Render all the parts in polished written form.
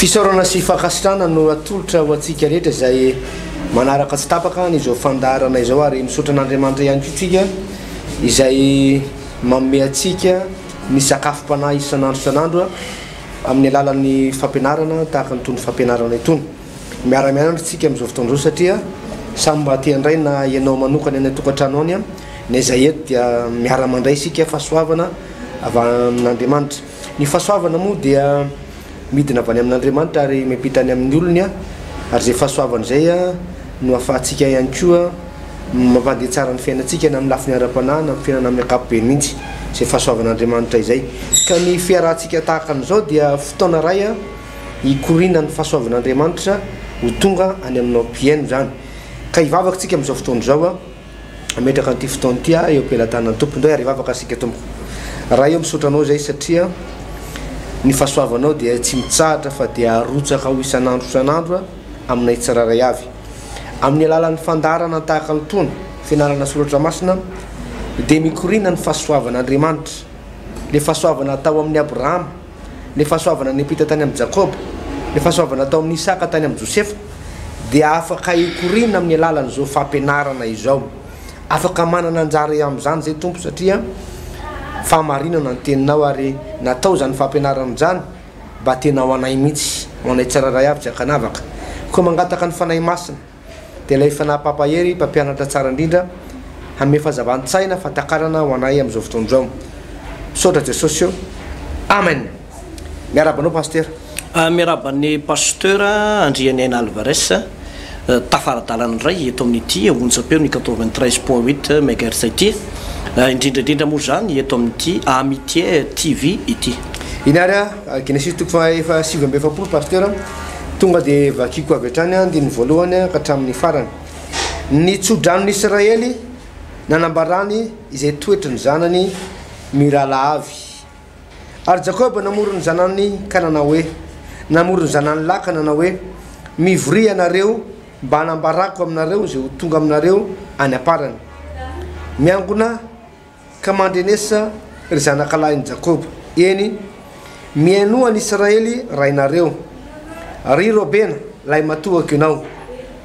Fisaorana sy fankasitrahana no atolotra ho antsika rehetra izay manaraka tsy tapaka an'izao fandaharana izao ary misaotra an'Andriamanitra ihany koa tsika izay manome antsika ny sakafom-panahy isan'andro isan'andro amin'ny alalan'ny fampianarana tahaka an'itony fampianarana itony. Miara-mianatra isika amin'izao fotoana izao satria samy mba te handray na ianao manokana any an-tokantrano any na izay eto dia miara-mandray isika fahasoavana avy amin'Andriamanitra. Ny fahasoavana moa dia midina avy any amin'Andriamanitra ary miampita any amin'ny olony ary izay fahasoavana izay no ahafahantsika ihany koa mampandeha tsara ny fiainantsika na amin'ny lafiny ara-panahy na amin'ny fiainana amin'ny ankapobeny mihitsy izay fahasoavan'Andriamanitra izay. Ka ny fiarahantsika tahaka an'izao dia fotoana iray hikorianan'ny fahasoavan'Andriamanitra ho tonga any aminao mpihaino izany. Ka hivavaka isika amin'izao fotoana izao, hametraka an'ity fotoana ity eo am-pelatanan'ny Tompo indray ary hivavaka isika Tompoko. Ray ô misaotra Anao izay satria ny fahasoavanao dia tsy mitsahatra fa dia arotsakao isan'andro isan'andro aminay tsirairay avy. Amin'ny alalan'ny fandaharana tahaka an'itony, fianarana soratra masina, dia mikoriana ny fahasoavan'Andriamanitra. Ilay fahasoavana atao amin'i Abrahama, ilay fahasoavana niampita tany amin'i Jakoba, ilay fahasoavana atao amin'i Isaka tany amin'i Josefa, dia afaka hikoriana amin'ny alalan'izao fampianarana izao. Afaka manana anjara amin'izany izay Tompo satria fahamarinana ny teninao ary natao izany fampianarana izany mba tena ho anay mihitsy, ho anay tsirairay avy tsy ankanavaka. Koa mangataka ny Fanahy Masina, dia ilay Fanahy Mpampahery, Mpampianatra tsara indrindra, hanome fahazavan-tsaina, fahatakarana ho anay amin'izao fotoana izao. Misaotra Jesosy o. Amen. Miarahaba anao Pasitera. Miarahaba an'i Pasteur Andrianiaina Alvarez, tafara-dalana indray eto amin'ity onjam-peo ny 93.8 Megahertz ity, indrindra indrindra moa izany eto amin'ity Amitié TV ity. Iny ary a, Genesisy toko faha efa 49 Pasteur, tonga dia vakiko avy hatrany andininy voalohany ka hatramin'ny farany. Ny tso-dranon'i Israely nanambarany izay toetry ny zanany mirahalahy avy. Ary Jakoba namory ny zanany ka nanao hoe, namory ny zanany lahy ka nanao hoe, Mivoria ianareo mba hanambarako aminareo izay ho tonga aminareo any am-parany. Miangona ka mandrenesa, ry zanakalahin'i Jakoba. Eny, mihainoa an'i Israely rainareo. Ry Robena, lahimatoako ianao,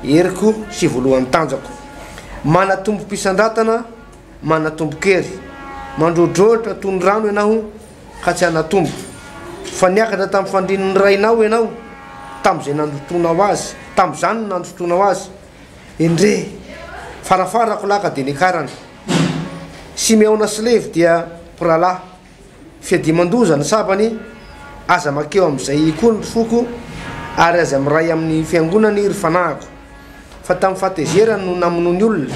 heriko sy voalohan'ny tanjako. Manatombom-pisandratana Manatombo-kery. Mandroadroatra toy ny rano ianao ka tsy hanatombo. Fa niakatra tamin'ny fandrian'ny rainao ianao, tamin'izay nandotoanao azy, tamin'izany no nandotoanao azy. Endrey! Farafarako lahy ka dia niakarany. Simeona sy Levy dia mpirahalahy. Fiadiaman-doza ny sabany, aza mankeo amin'izay koa ny foko, ary aza miray amin'ny fiangonany ry fanahiko. Fa tamin'ny fahatezerany no namonoany olona,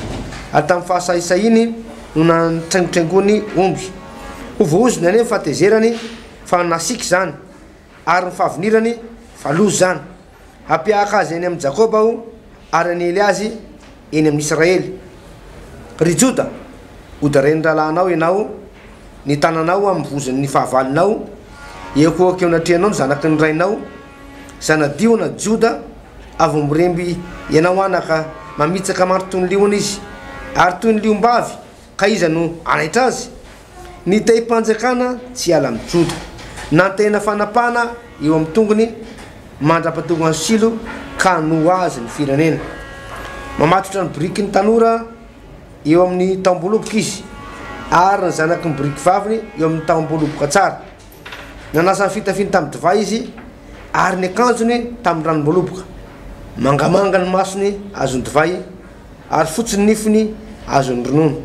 ary tamin'ny fahasahisahiany no nantraingotraingoany omby. Ho voaozona anie ny fahatezerany, fa nasiaka izany, ary ny fahavinirany, fa loza izany. Hampiahaka azy eny amin'i Jakoba Aho, ary hanely azy eny amin'i Israely. Ry Joda, hodarain'ny rahalahinao ianao, ny tananao amin'ny vozon'ny fahavalonao, hiankohoka eo anatrehanao ny zanaky ny rainao, zana-diona Joda, avy miremby ianao anaka, mamitsaka mandry toy ny liona izy, ary toy ny liom-bavy, ka iza no hanaitra azy? Ny tehim-panjakana tsy hiala amin'i Joda, na ny tehina fanapahana eo amin'ny tongony mandra-pahatongan'i Silo ka hanoa azy ny firenena. Mamatotra ny birikin'ny tanora eo amin'ny tahom-boaloboka izy, ary ny zanaky ny biriky vaviny eo amin'ny tahom-boaloboka tsara. Nanasa ny fitafiany tamin'ny divay izy, ary ny akanjony tamin'ny ranom-boaloboka. Mangamanga ny masony azon'ny divay, ary fotsy ny nifiny azon'ny ronono.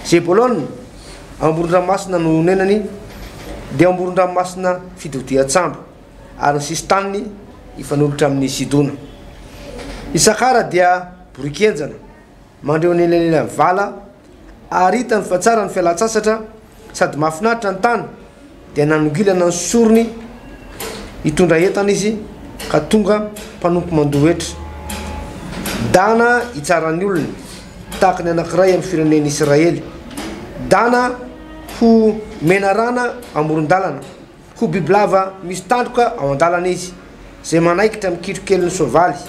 Zebolona, ao amoron-dranomasina no onenany, dia ao amoron-dranomasina fitodian-tsambo, ary ny sisin-taniny hifanolotra amin'i Sidona. Isakara dia boriky henjana, mandre eo anelanelan'ny vala, ary hitany fa tsara ny fialan-tsasatra sady mahafinaritra ny tany, dia nanongilana ny sorony hitondra entana izy ka tonga mpanompo mandoa hetra. Dana hitsara ny olony, tahaka ny anankiray amin'ny firenen'i Israely. Dana ho menarana amoron-dalana, ho bibilava misy tandroka ao an-dalana izy, izay manaikitra amin'ny kitrokelin'ny soavaly.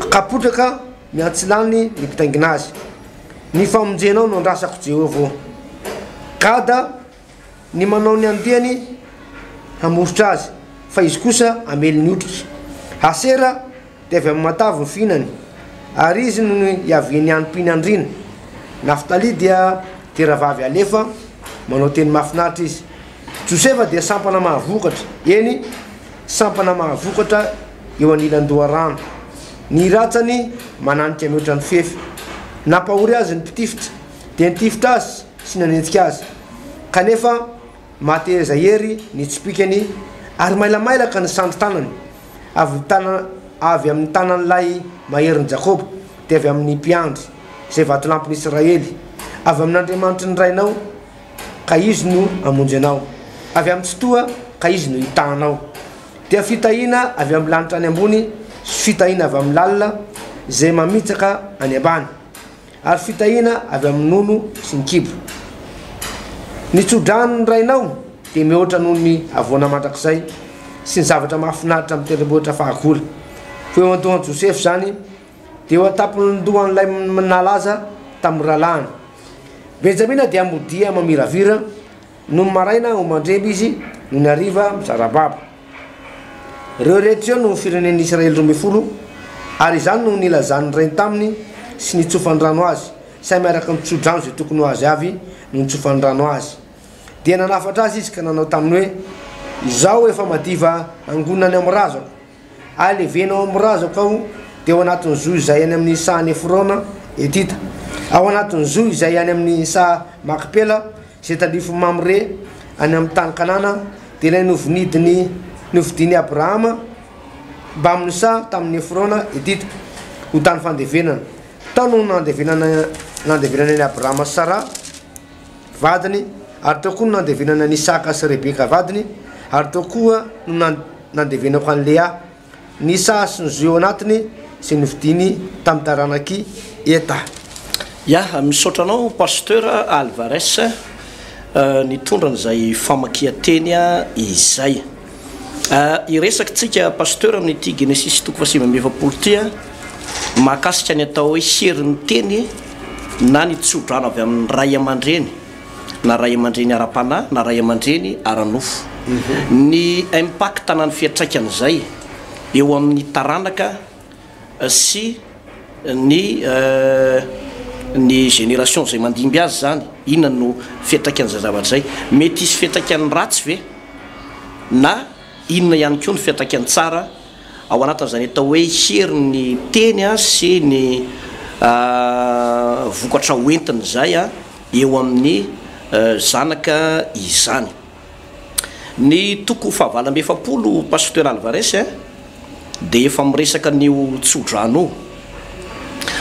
Kapotraka miantsilany ny mpitaingina azy. Ny famonjenao no andrasako Jehovah ô. Gada ny manao ny andiany hamoritra azy. fa izy kosa hamely ny otrika. Asera dia avy amin'ny matavy ny fihinany, ary izy no hiavian'ny hanim-piny andriana. Naftaly dia teravavy alefa, manao teny mahafinaritra izy. Josefa dia sampana mahavokatra, eny, sampana mahavokatra eo anilan-doharano. Ny ratsany mananika mihoatra ny fefy. Nampahory azy ny mpitifitra, dia nitifitra azy sy nanenjika azy. Kanefa mahateza hery ny tsipìkany ary mailamailaka ny sandrin-tanany. Avy tana, avy amin'ny tanan'ilay maherin'i Jakoba, dia avy amin'ny mpiandry, izay vatolampin'i Israely, avy amin'Andriamanitry ny rainao, ka Izy no hamonjy anao, avy amin'ny Tsitoha, ka Izy no hitaha anao. Dia fitahiana avy amin'ny lanitra any ambony sy fitahiana avy amin'ny lalina izay mamitsaka any ambany. Ary fitahiana avy amin'ny nono sy ny kibo. Ny tso-dranon'ny rainao dia mihoatra noho ny havoana mandrakizay sy ny zavatra mahafinaritra amin'ny tendrombohitra fahagola. Ho eo an-dohan'i Josefa izany, dia eo an-tampon-dohan'ilay nalaza tamin'ny rahalahiny. Benjamina dia modia mamiravira, nony maraina ho mandremby izy, nony hariva mizara-babo. Ireo rehetra ireo no firenen'ny Israely 12, ary izany no nilazan'ny rainy taminy sy nitsofany rano azy, samy araka ny tso-drano izay tokony ho azy avy no nitsofany rano azy. Dia nanafatra azy izy ka nanao taminy hoe, Izaho efa madiva hangonina any amin'ny razako, ary levena ao amin'ny razako aho, dia ao anatin'ny zohy izay any amin'ny sahan'i Efrona Hetita, ao anatin'ny zohy izay any amin'ny saha Makpela, izay tandrifin'i Mamre any amin'ny tany Kanana, dia ilay novinidiny nofidin'i Abrahama mbamin'ny saha tamin'i Efrona Hetita ho tany fandevenana. Tao no nandevenana nandevenana an'i Abrahama sy Saraha vadiny, ary tao koa no nandevenana an'i Isaka sy Rebeka vadiny, ary tao koa no nandevenako an'i Lea. Ny saha sy ny zo eo anatiny izay novidiany tamin'ny taranak'i Heta. Ya, misaotra anao Pasteur Alvarez nitondra an'izay famakian-teny izay. Hiresaka tsika Pasteur amin'ity Genesisy toko faha 49 ity mahakasika ny atao hoe herin'ny teny na ny tsodrano avy amin'ny ray aman-dreny. na ray aman-dreny ara-panahy na ray aman-dreny ara-nofo. Ny impact na ny fiantraikan'izay eo amin'ny taranaka sy ny ny génération izay mandimby azy izany, inona no fiantraikan'izay zavatra izay? Mety hisy fiantraikany ratsy ve? Na inona ihany koa ny fiantraikany tsara ao anatin'izany atao hoe herin'ny teny sy ny vokatra hoentin'izay eo amin'ny zanaka izany. Ny toko fahavalo amby 40 Pasteur Alvarez dia efa miresaka an'io tsodrano io.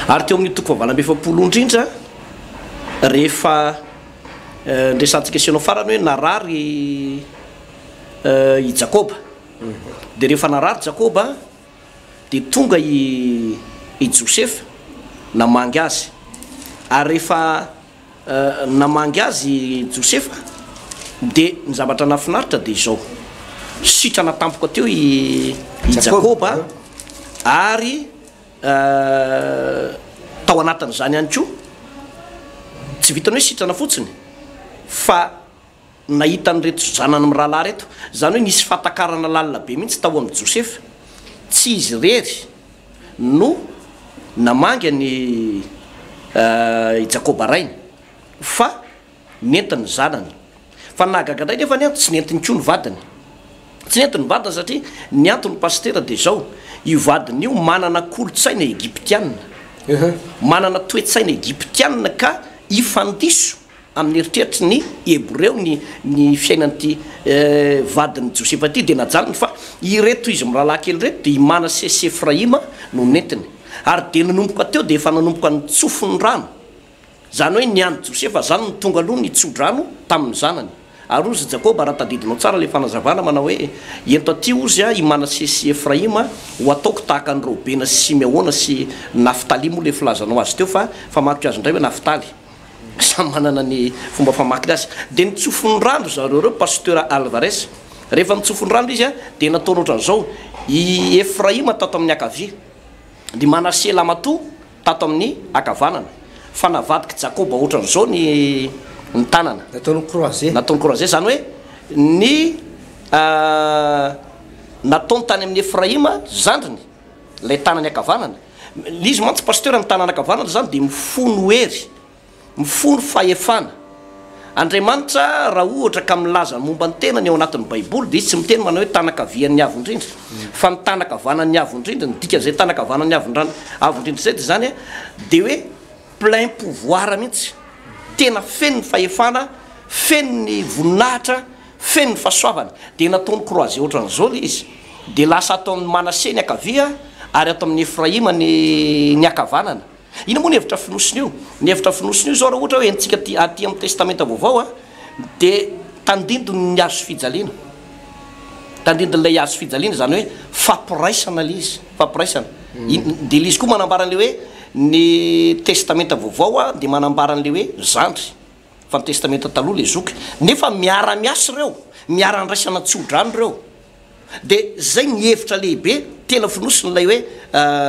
Ary teo amin'io toko fahavalo amby 40 io indrindra rehefa niresahantsika sy ianao farany hoe narary i Jakoba. Dia rehefa narary Jakoba dia tonga i i Josefa namangy azy. Ary rehefa namangy azy i Josefa dia ny zavatra nahafinaritra dia izao, sitrana tampoka teo i i Jakoba ary tao anatin'izany ihany koa tsy vitan'ny hoe sitrana fotsiny fa nahita an'ireto zanany mirahalahy ireto. Izany hoe nisy fahatakarana lalina be mihitsy tao amin'i Josefa. Tsy izy irery no namangy an'i i Jakoba rainy, fa nentiny ny zanany. Fa ny nahagaga indray nefa tsy nentiny koa ny vadiny. Tsy nentiny ny vadiny satria ny antony pasitera dia izao, io vadiny io manana kolontsaina egyptiana, manana toe-tsaina egyptiana ka hifandiso Amin'ny eritreritry ny Hebreo ny ny fiainan'ity vadin'i Josefa ity dia najanony fa ireto izy mirahalahy kely ireto dia i Manase sy Efraima no nentiny. Ary dia nanomboka teo dia efa nanomboka nitsofy ny rano. Izany hoe ny an'i Josefa izany no tonga aloha nitso-drano tamin'ny zanany. Ary hozy Jakoba, raha tadidinao tsara ilay fanazavana manao hoe, Ento aty hozy i Manase sy Efraima ho ataoko tahaka an'i Robena sy Simeona sy Naftaly moa ilay filazanao azy teo fa famakiko azy indray hoe Naftaly. Samy manana ny fomba famakiny azy. Dia nitsofiny rano ry zareo ireo, Pasteur Alvarez. Rehefa nitsofiny rano izy dia nataony ohatran'izao, i Efraima tato amin'ny ankavia, ny Manase lamatoa tato amin'ny ankavanana. Fa navadik'i Jakoba ohatran'izao ny ny tanana. Nataony croisé. Nataony croisé, izany hoe ny. nataony tany amin'i Efraima zandriny ilay tanany ankavanana. Ilay izy mantsy Pasteur ny tanana ankavanana izany dia mifono hery, mifono fahefana. Andriamanitra raha ohatra ka milaza momba ny tenany ao anatin'ny baiboly dia izy tsy miteny manao hoe tanan-kavian'ny Avo Indrindra fa ny tanan-kavanan'ny Avo Indrindra, ny dikan'izay tanan-kavanan'ny Avo Avo Indrindra izay dia izany dia hoe plein pouvoir mihitsy, tena feno ny fahefana, feno ny voninahitra, feno ny fahasoavana. Dia nataony croisé ohatran'izao ilay izy, dia lasa ato amin'i Manase ny ankavia ary ato amin'i Efraima ny ny ankavanana. Inona moa ny hevitra fonosin'io? Ny hevitra fonosin'io izao raha ohatra hoe henontsika aty aty amin'ny Testamenta Vaovao a, dia tandindon'ny hazo fijaliana. Tandindon'ilay hazo fijaliana, izany hoe fampiraisana ilay izy, fampiraisana. Dia ilay izy koa manambara an'ilay hoe ny Testamenta Vaovao a, dia manambara an'ilay hoe zandry, fa ny Testamenta Taloha ilay zoky. Nefa miara-miasa ireo, miara-andraisana tsodrano ireo. Dia zay ny hevitra lehibe tena fonosiny ilay hoe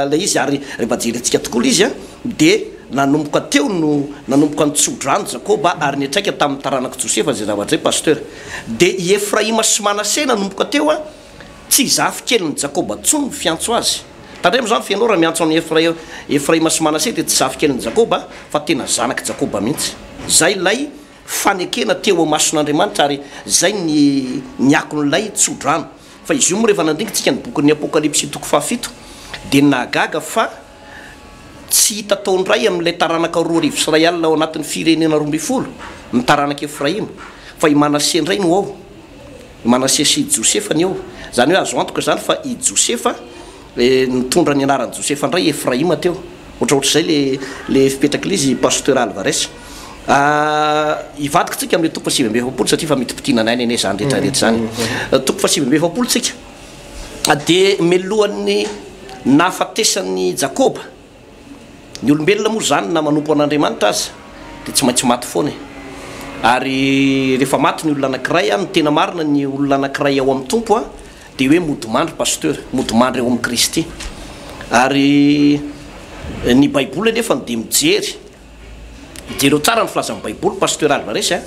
ilay izy ary rehefa jerentsika tokoa ilay izy an, dia nanomboka teo no nanomboka nitso-drano Jakoba ary niantraika tamin'ny taranak'i Josefa izay zavatra izay Pasteur. Dia i Efraima sy Manase nanomboka teo an, tsy zafikelin'i Jakoba intsony ny fiantso azy. Tandremo izany fa ianao raha miantso an'i Efraima sy Manase dia tsy zafikelin'i Jakoba fa tena zanak'i Jakoba mihitsy. Izay ilay fanekena teo imason'Andriamanitra ary izay ny ny akon'ilay tsodrano. Fa izy io moa rehefa nandingintsika ny bokin'ny Apokalypsy toko fahafito dia nahagaga fa tsy hita tao indray amin'ilay taranaka 2002 ao anatin'ny firenena 12 ny taranak'i Efraima fa i Manase indray no ao. I Manase sy i Josefa ny eo. Izany hoe azo antoka izany fa i Josefa nitondra ny anaran'i Josefa indray Efraima teo. Ohatraohatr'izay le le fipetrak'ilay izy Pasteur Alvarez. Hivadika tsika amin'ilay toko faha 49 satria efa midi-pitinana aina anie izany rehetra rehetra izany. Toko faha 49 tsika. Dia melohan'ny nahafatesan'i Jakoba. Ny olombelona moa izany na manompo an'Andriamanitra aza dia tsy maintsy maty foana e. Ary rehefa maty ny olona anankiray an, ny tena marina ny olona anankiray ao amin'ny Tompo an, dia hoe mody mandry Pasteur, mody mandry ao amin'i Kristy. Ary ny Baiboly anefa dia mijery, jereo tsara ny filazan'ny Baiboly Pasteur Alvarez a,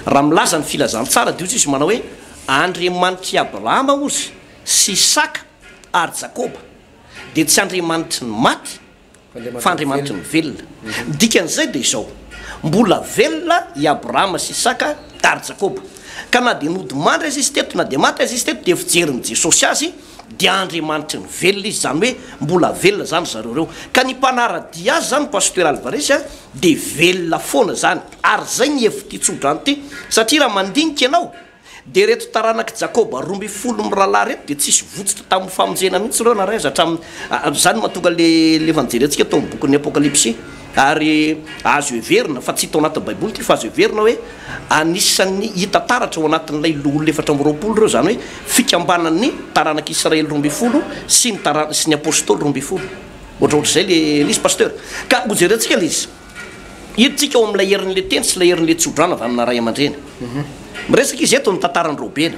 raha milaza ny filazantsara dia hozy izy manao hoe Andriamanitr'i Abrahama hozy sy Isaka ary Jakoba. dia tsy Andriamanitry ny maty fa Andriamanitry ny velona. Ny dikan'izay dia izao, mbola velona i Abrahama sy Isaka ary Jakoba. Ka na dia nodimandry aza izy teto, na dia maty aza izy teto, dia fijerin'i Jesosy azy dia Andriamanitry ny velona izy, izany hoe mbola velona izany ry zareo ireo. Ka ny mpanara-dia azy izany, Pasteur Alvarez, dia velona foana izany. Ary izay ny hevitr'ity tsodrano ity, satria raha mandinika ianao, Dia ireto taranak'i Jakoba 12 mirahalahy ireto dia tsisy votsotra tamin'ny famonjena mihitsy ireo na iray aza hatramin'ny, izany no mahatonga le le efa nijerentsika tao amin'ny bokin'ny Apokalypsy. Ary azo heverina, fa tsy hita ao anatin'ny Baiboly ity, fa azo heverina hoe anisan'ny hita taratra ao anatin'ilay loholona 24 ireo, izany hoe fikambanan'ny taranak'i Israely 12 sy ny taran- sy ny Apostoly 12. Ohatraohatr'izay le le izy Pasteur. Ka hojerentsika le izy. Hiditsika ao amin'ilay herin'ilay teny sy ilay herin'ilay tsodrano avy amina ray aman-dreny. Miresaka izy eto ny tantaran'i Robena.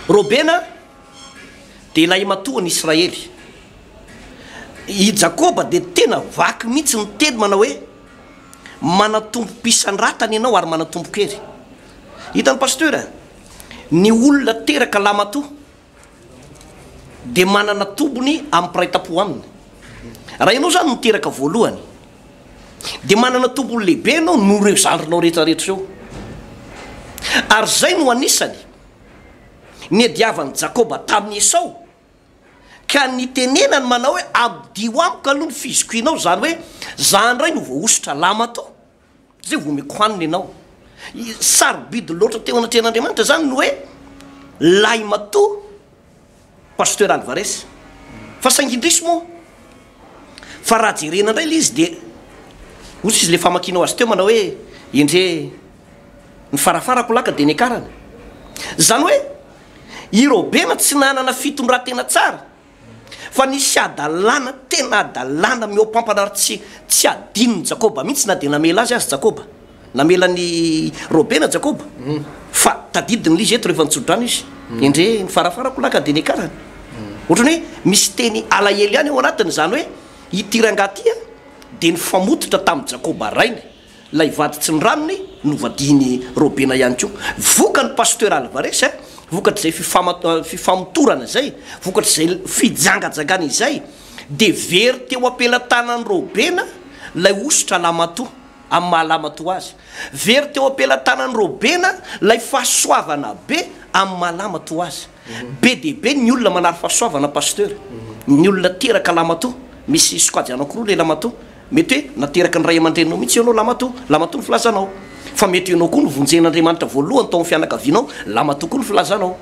Robena dia lahimatoan'i Israely. I Jakoba dia tena vaky mihitsy ny teny manao hoe manatombom-pisandratana ianao ary manatombon-kery. Hitan'ny pasteur, ny olona teraka lahimatoa dia manana tombony amin'ny mpiray tampo aminy. Raha ianao izany no teraka voalohany, dia manana tombony lehibe ianao noho ireo zandrinao rehetra rehetra ireo. Ary izay no anisany niadiavan'i Jakoba tamin'i Esao, ka nitenenany manao hoe, Ampidio amiko aloha ny fizokianao, izany hoe, za indray no voahosotra lahimatoa. Zay vao omeko hanina ianao. Sarobidy loatra teo anatrehan'Andriamanitra zany ny hoe lahimatoa Pasteur Alvarez. Fa saingy indrisy moa fa raha jerena indray ilay izy dia hoy izy ilay famakianao azy teo manao hoe endre ny farafarako laka dia niakarana. Izany hoe i Robena tsy nanana fitondran-tena tsara. Fa nisy hadalana, tena hadalana mihoapampana ary tsy, tsy hadinon'i Jakoba mihitsy na dia namela azy aza Jakoba. Namela an'i Robena Jakoba. Fa tadidiny ilay izy eto rehefa nitsodrano izy. Endrey ny farafarako lahy ka dia niakarany. Ohatran'ny hoe misy teny alahelo ihany ao anatiny, izany hoe ity rangahy ity dia nifamototra tamin'i Jakoba rainy. Ilay vady tsy ny ranony no vadian'i Robena ihany koa. Vokany Pasteur Alvarez a! Vokatr'izay fifamotorana izay, vokatr'izay fijangajangana izay, dia very teo am-pelatanan'i Robena ilay hosotra lamatoa, amin'ny maha lamatoa azy. Very teo am-pelatanan'i Robena ilay fahasoavana be amin'ny maha lamatoa azy. Be dia be ny olona manary fahasoavana Pasteur. Ny olona teraka lamatoa, misy sokajy anankiroa ilay lamatoa. Mety hoe nateraky ny ray aman-dreninao mihitsy ianao lamatoa, lamatoa ny filazanao. Fa mety ianao koa novonjen'Andriamanitra voalohany tao amin'ny fianakavianao, lamatoa koa ny filazanao.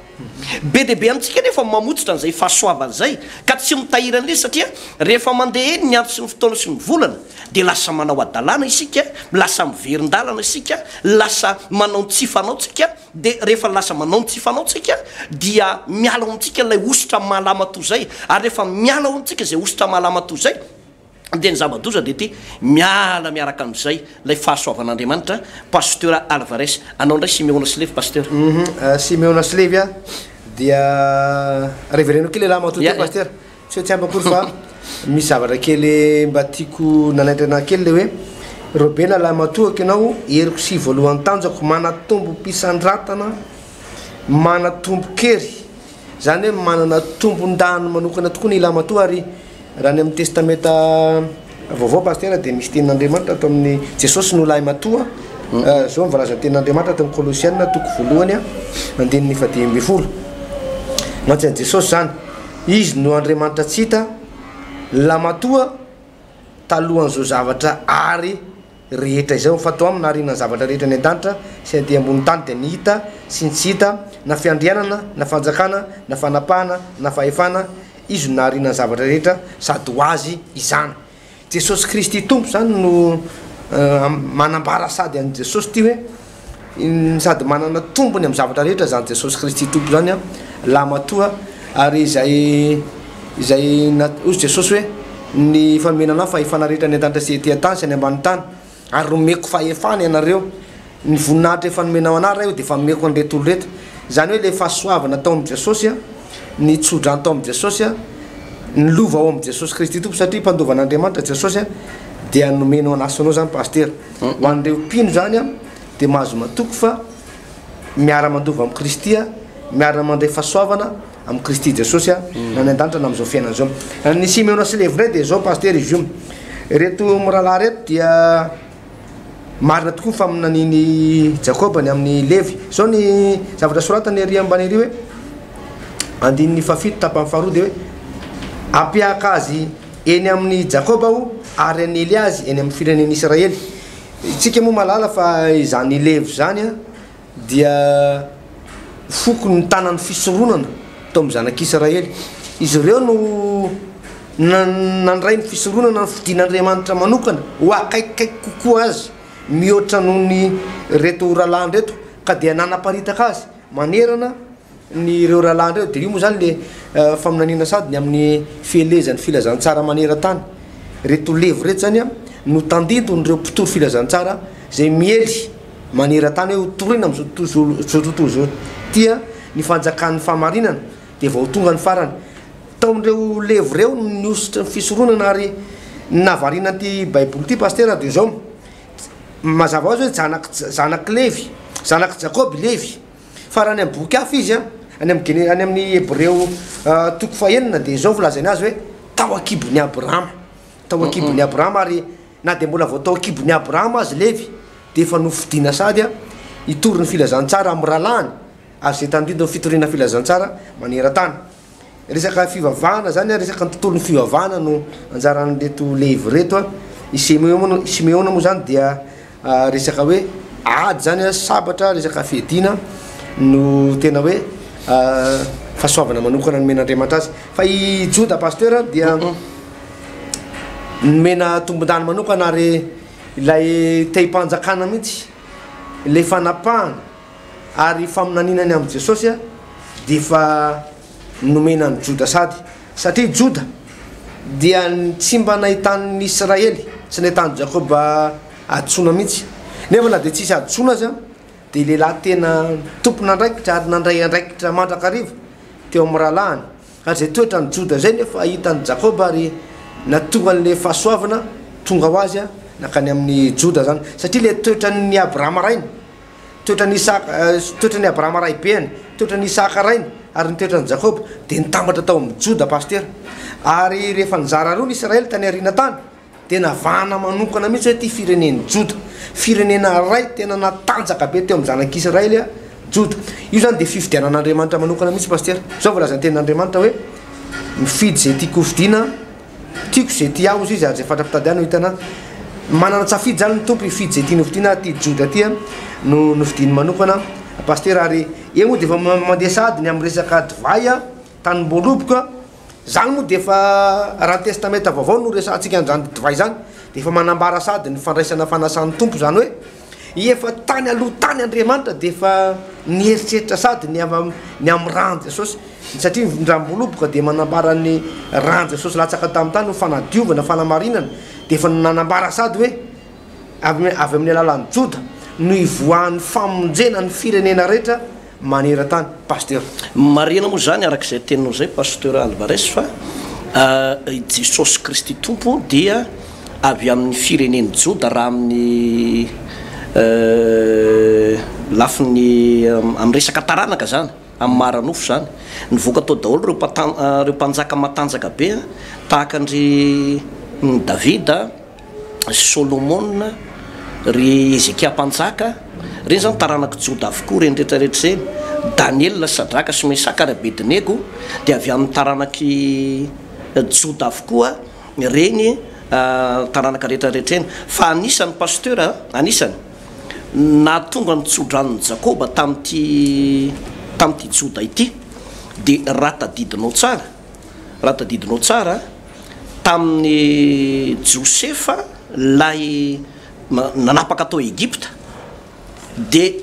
Be dia be amintsika anefa no mamotsitra an'izay fahasoavana izay ka tsy mitahiry an'ilay izy satria rehefa mandeha eny ny andro sy ny fotoana sy ny volana dia lasa manao hadalana isika, lasa miverin-dalana isika, lasa manao ny tsy fanaontsika, dia rehefa lasa manao ny tsy fanaontsika dia miala ao amintsika ilay hosotra maha-lamatoa izay, ary rehefa miala ao amintsika izay hosotra maha-lamatoa izay, Dia ny zava-doza dia ity, miala miaraka amin'izay ilay fahasoavan'Andriamanitra, Pasteur Alvarez. Anao indray Simeona sy Levy Pasteur. Hum Simeona sy Levy a, dia revereno kely elah matoa teo Pasteur, tsy hoe tsy ampy akory fa misy zavatra kely mba tiako nanaitra anah kely le hoe, Robena lahy matoako ianao, heriko sy voalohan'ny tanjako, manatombom-pisandratana, manatombon-kery. Izany hoe manana tombon-dahiny manokana tokoa ny lamatoa ary raha ny amin'ny testamenta vaovao pasitera dia misy tenin'Andriamanitra ato amin'ny Jesosy no lahimatoa zao ny voalazan'ny tenin'Andriamanitra ato amin'ny Kolosiana toko voalohany andininy fahadimy ambin'ny folo mantsy an'i Jesosy izany izy no Andriamanitra tsy hita lamatoa talohan'izao zavatra ary rehetra izao, fa toa nahariana ny zavatra rehetra any an-danitra sy aty ambony tany dia ny hita sy ny tsy hita, na fiandrianana, na fanjakana, na fanapahana, na fahefana, Izy no nahariana ny zavatra rehetra sady ho Azy izany. Jesosy Kristy Tompo izany no manambara sady an'i Jesosy ity hoe sady manana tombony amin'ny zavatra rehetra izany Jesosy Kristy Tompo izany an, lahimatoa ary izay izay hoy Jesosy hoe ny fanomena anah fahefana rehetra any an-danitra sy ety an-tany sy any ambanin'ny tany ary nomeko fahefana ianareo ny voninahitra efa nomenao anah Ray o dia efa nomeko an'ireto olona ireto izany hoe le fahasoavana tao amin'i Jesosy a ny tsodrano tao amin'i Jesosy a ny lova ao amin'i Jesosy Kristy Tompo satria mpandova an'Andriamanitra Jesosy a dia nomenao anah sy anao zany pasitera ho an'ireo mpino zany a dia mahazo matoky fa miara-mandova amin'i Kristy a miara-mandray fahasoavana Amin'i Kristy Jesosy aho, na any an-danitra na amin'izao fiainana izao. Ny Simeona sy Levy indray dia izao Pasitera izy io. Ireto mirahalahy ireto dia marina tokoa ny faminanian'i Jakoba ny amin'i Levy. Izao ny zavatra soratany ery ambany ery hoe andininy fahafito tapany faharoa dia hoe ampiaka azy eny amin'i Jakoba aho ary hanely azy eny amin'ny firenen'Israely. Isika moa mahalala fa izany Levy izany dia foko nitana ny fisoronana tao amin'ny zanak'Israely. Izy ireo no nandray ny fisoronana nofidin'Andriamanitra manokana ho akaikikaiky kokoa azy mihoatra noho ny ireto rahalahiny ireto, ka dia nanaparitaka azy manerana ny ireo rahalahiny ireo. Dia io moa izany le faminaniana sady ny amin'ny fielezan'ny filazantsara maneran-tany. Ireto Levy ireto izany no tandindon'ireo mpitory filazantsara izay miely maneran-tany hoe hotorina amin'izao tontolo tontolo izao ity ny fanjakan'ny fahamarinana dia vao ho tonga ny farany. Tao amin'ireo Levy ireo no nihosotra ny fisoronana ary ny nahavariana an'ity Baiboly ity Pasitera dia izao, mazava ho azy hoe zanak'i zanak'i Levy, zanak'i Jakoba i Levy, fa raha any amin'ny boky hafa izy an, any amin'ny Gene- any amin'ny Hebreo toko fahenina dia izao filazainy azy hoe tao an-kibon'i Abrahama, tao an-kibon'i Abrahama ary Na dia mbola vao tao an-kibon'i Abrahama aza i Levy, dia efa nofidina sady hitory ny filazantsara amin'ny rahalahiny, ary izay tandindon'ny fitoriana filazantsara maneran-tany. Resaka fivavahana izany, resaka ny tontolon'ny fivavahana no anjaran'ireto Levy ireto. I Simeona, Simeona moa izany dia resaka hoe ady izany, sabatra, resaka fiadiana no tena hoe fahasoavana manokana nomen'Andriamanitra azy. Fa i Joda Pasteur dia Nomena tombondany manokana ary ilay tehim-panjakana mihitsy, ilay fanapahana ary faminaniana ny amin'i Jesosy dia efa nomena an'i Joda sady. Satria Joda dia tsy mba nahitan'ny Israely, tsy nahitan'i Jakoba hadisoana mihitsy. Nefa na dia tsisy hadisoana aza dia lehilahy tena tompon'andraikitra ary nandray andraikitra mandrakariva teo amin'ny rahalahiny. Ary izay toetran'i Joda izay nefa hitan'i Jakoba ary nahatonga an'ilay fahasoavana tonga ho azy nankany amin'i Joda izany. Satria ilay toetran'i Abrahama rainy. toetran'i Isaka, toetran'i Abrahama raibeany, toetran'i Isaka rainy, ary ny toetran'i Jakoba dia nitambatra tao amin'i Joda pasitera. Ary rehefa nizara roa ny Israely tany aoriana tany, dia navahana manokana mihitsy hoe ity firenen'i Joda. Firenena iray tena natanjaka be teo amin'ny zanak'Israely Joda. Io izany dia fifidianan'Andriamanitra manokana mihitsy pasitera. Izao voalazan'ny tenin'Andriamanitra hoe mifidy izay tiako hofidiana aho, tiako izay tia ahy hozy izy ary izay fatra-pitady ahy no hitana. Manana tsafidy izany ny Tompo hifidy izay tiany hofidiana ary ity Joda ity no nofidiny manokana pasitera. Ary eo moa dia efa mandeha sahady ny amin'ny resaka divay, tanim-boaloboka. Izany moa dia efa raha ny testamenta vaovao no resahantsika an'izany divay izany dia efa manambara sahady ny fandraisana fanasan'ny Tompo izany hoe efa tany aloha tany Andriamanitra dia efa nieritreritra sahady ny amin'ny ny amin'ny ràn'i Jesosy satria ny ràm-boloboka dia manambara ny ràn'i Jesosy latsaka tamin'ny tany ho fanadiovana fanamarinana dia efa nanambara sahady hoe avy avy amin'ny alalan'i Joda no hivoahan'ny famonjena ny firenena rehetra maneran-tany Pasteur. Marihina moa izany araka izay teninao izay Pasteur Alvarez fa i Jesosy Kristy Tompo dia avy amin'ny firenen'i Joda raha amin'ny lafiny amin'ny resaka taranaka izany, amin'ny maha ara-nofo izany. Nivoaka tao daholo ireo ireo mpanjaka matanjaka be tahaka an-dry Davida, Solomona, ry Hezekia mpanjaka, ireny izany taranak'i Joda avokoa ireny rehetra rehetra ireny, Daniela, Sadraka sy Mesaka ary Abednego dia avy amin'ny taranak'i Joda avokoa ireny taranaka rehetra rehetra ireny. Fa anisany Pasteur a, anisany nahatonga ny tsodranon'i Jakoba tamin'ity tamin'ity Joda ity dia raha tadidinao tsara, raha tadidinao tsara, tamin'i Josefa ilay nanapaka tao Egypta, dia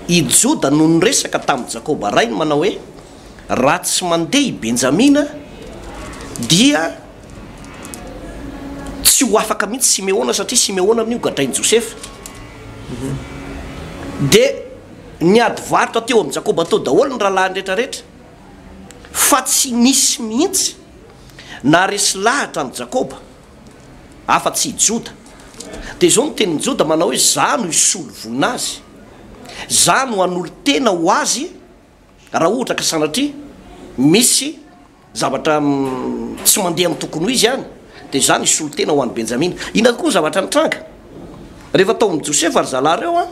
i Joda no niresaka tamin'i Jakoba rainy manao hoe, Raha tsy mandeha i Benjamina, dia tsy ho afaka mihitsy Simeona, satria Simeona amin'io gadrain'i Josefa. Dia niady varotra teo amin'i Jakoba teo daholo ny rahalahiny rehetrarehetra. Fa tsy nisy mihitsy naharesy lahatra an'i Jakoba, afa-tsy i Joda. Dia izao no tenin'i Joda manao hoe, Izaho no hisolo voina azy, izaho no hanolo-tena ho azy, raha ohatra ka sanatria misy zavatra tsy mandeha amin'ny tokony ho izy any, dia izaho no hisolo tena ho an'i Benjamina. Inona tokoa ny zavatra nitranga? Rehefa tao amin'i Josefa ry zalahy ireo an,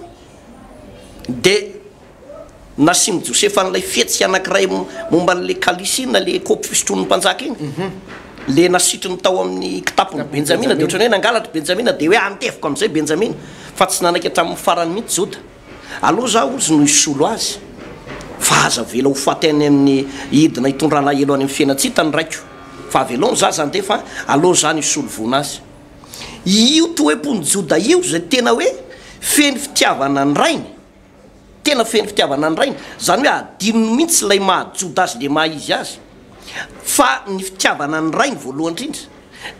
dia Nasian'i Josefa an'ilay fihetsika anankiray momba an'ilay kalisy iny na ilay kaopy fisotroan'ny mpanjaka iny, ilay nasitriny tao amin'ny kitapon'i Benjamina, dia ohatran'ny hoe nangalatra i Benjamina, dia hoe andevoko amin'izay Benjamina, fa tsy nanaiky hatramin'ny farany mihitsy Joda. Aleo izaho, hozy, no hisolo azy, fa aza avela ho faty any amin'ny hidina hitondra alahelo any amin'ny fiainan-tsy hita ny raiko, fa avelao ny zaza handeha, fa aleo izaho no hisolo voina azy. Io toe-pon'i Joda io izay tena hoe feno fitiavana ny rainy, Tena feno fitiavana ny rainy, izany hoe adinony mihitsy ilay maha joda azy le maha izy azy, fa ny fitiavana ny rainy voalohany indrindra,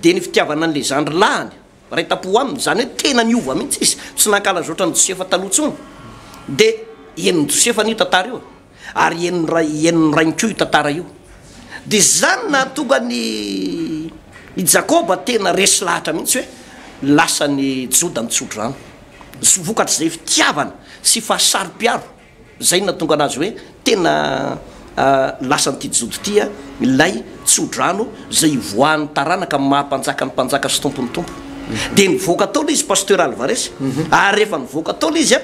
dia ny fitiavana an'le zandry lahiny, ray tampo aminy, izany hoe tena niova mihitsy izy, tsy nankalaza ohatran'i Josefa taloha intsony, dia henon'i Josefa anie io tantara io e, ary henon'ny ray henon'ny rainy koa io tantara io, dia izany nahatonga an'i i Jakoba tena resy lahatra mihitsy hoe lasan'i Joda ny tsodrano. Vokatr'izay fitiavana sy fahasaro-piaro izay no nahatonga anazy hoe tena lasan'ity Jodo ity ilay tso-drano izay ivoahan'ny taranaka amin'ny maha mpanjaka ny mpanjaka sy tompon'ny tompo. Dia nivoaka tao ilay izy Pasteur Alvarez ary rehefa nivoaka tao ilay izy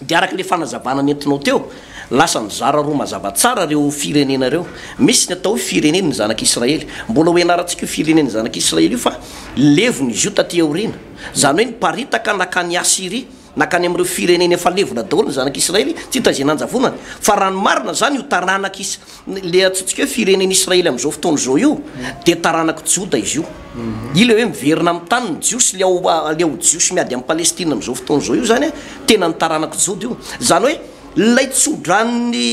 dia araka ilay fanazavana nentinao teo, lasa nizara roa mazava tsara ireo firenena ireo. Misy ny atao hoe firenen'ny zanak'Israely. Mbola ho ianarantsika io firenen'ny zanak'Israely io fa levona izy io taty aoriana. Izany hoe niparitaka nankany Asyria, nankany amin'ireo firenena efa levona daholo ny zanak'Israely, tsy hita izay nanjavonany. Fa raha ny marina izany io taranak'Is, ilay antsointsika hoe firenen'Israely amin'izao fotoana izao io dia taranak'i Joda izy io. Io ilay hoe miverina amin'ny tany ny Jiosy, ilay ao, ilay ao Jiosy miady amin'i Palestina amin'izao fotoana izao io izany tena ny taranak'i Joda io. Izany hoe ilay tsodranon'i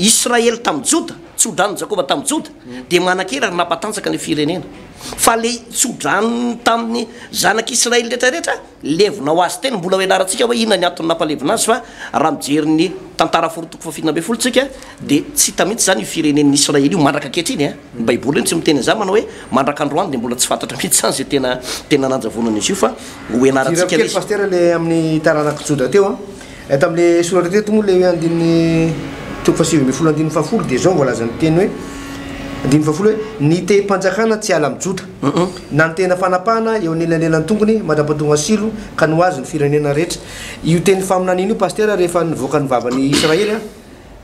Israely tamin'i Joda, tsodranon'i Jakoba tamin'i Joda dia manan-kery ary nampatanjaka ny firenena. Fa ilay tsodranony tamin'ny zanak'Israely rehetra rehetra, levona ho azy teny, mbola ho ianarantsika hoe inona ny antony nampalevina azy fa raha mijery ny tantara folo toko faha-17 tsika dia tsy hita mihitsy izany io firenen'ny Israely io mandraka ankehitriny a, ny baiboly io tsy miteny an'izany manao hoe mandraka androany dia mbola tsy fantatra mihitsy izany izay tena tena nanjavonana izy io fa ho ianarantsika ilay izy. Pasitera le amin'ny taranak'i Joda teo a. Eto amin'ilay soratra teto moa ilay hoe andininy toko faha-19 andininy fahafolo dia izao no voalazan'ny teny hoe andininy fahafolo hoe ny tehim-panjakana tsy hiala amin'i Joda na ny tena fanapahana eo anelanelan'ny tongony mandra-pahatonga Silo ka no azy ny firenena rehetra. Io teny faminaniana io Pasitera rehefa nivoaka ny vavan'i Israely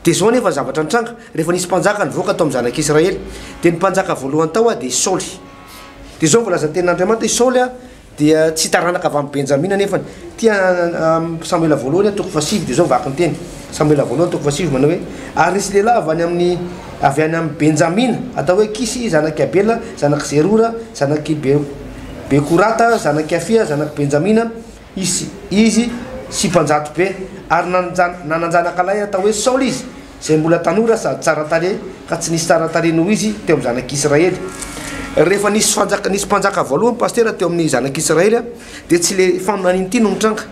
dia izao anefa ny zavatra nitranga rehefa nisy mpanjaka nivoaka tao amin'ny zanak'Israely dia ny mpanjaka voalohany tao dia Saoly. Dia izao no voalazan'ny tenin'Andriamanitra i Saoly Dia tsy taranaka avy amin'i Benjamina anefa ny. Ity Samoela voalohany toko fahasivy dia izao vaky ny teny. Samoela voalohany toko fahasivy manao hoe, Ary nisy lehilahy avy any amin'ny avy any amin'i Benjamina, atao hoe Kisy, zanak'i Abela, zanak'i Zerora, zanak'i Be Bekorata, zanak'i Afia, zanak'i Benjamina, izy izy sy mpanjato be. Ary nanan-janakalahy atao hoe Saoly izy, izay mbola tanora sady tsara tarehy, ka tsy nisy tsara tarehy noho izy teo amin'ny zanak'Israely. Rehefa nisy fanjaka, nisy mpanjaka voalohany pasitera teo amin'ny zanak'Israely, dia tsy le faminaniana ity no nitranga,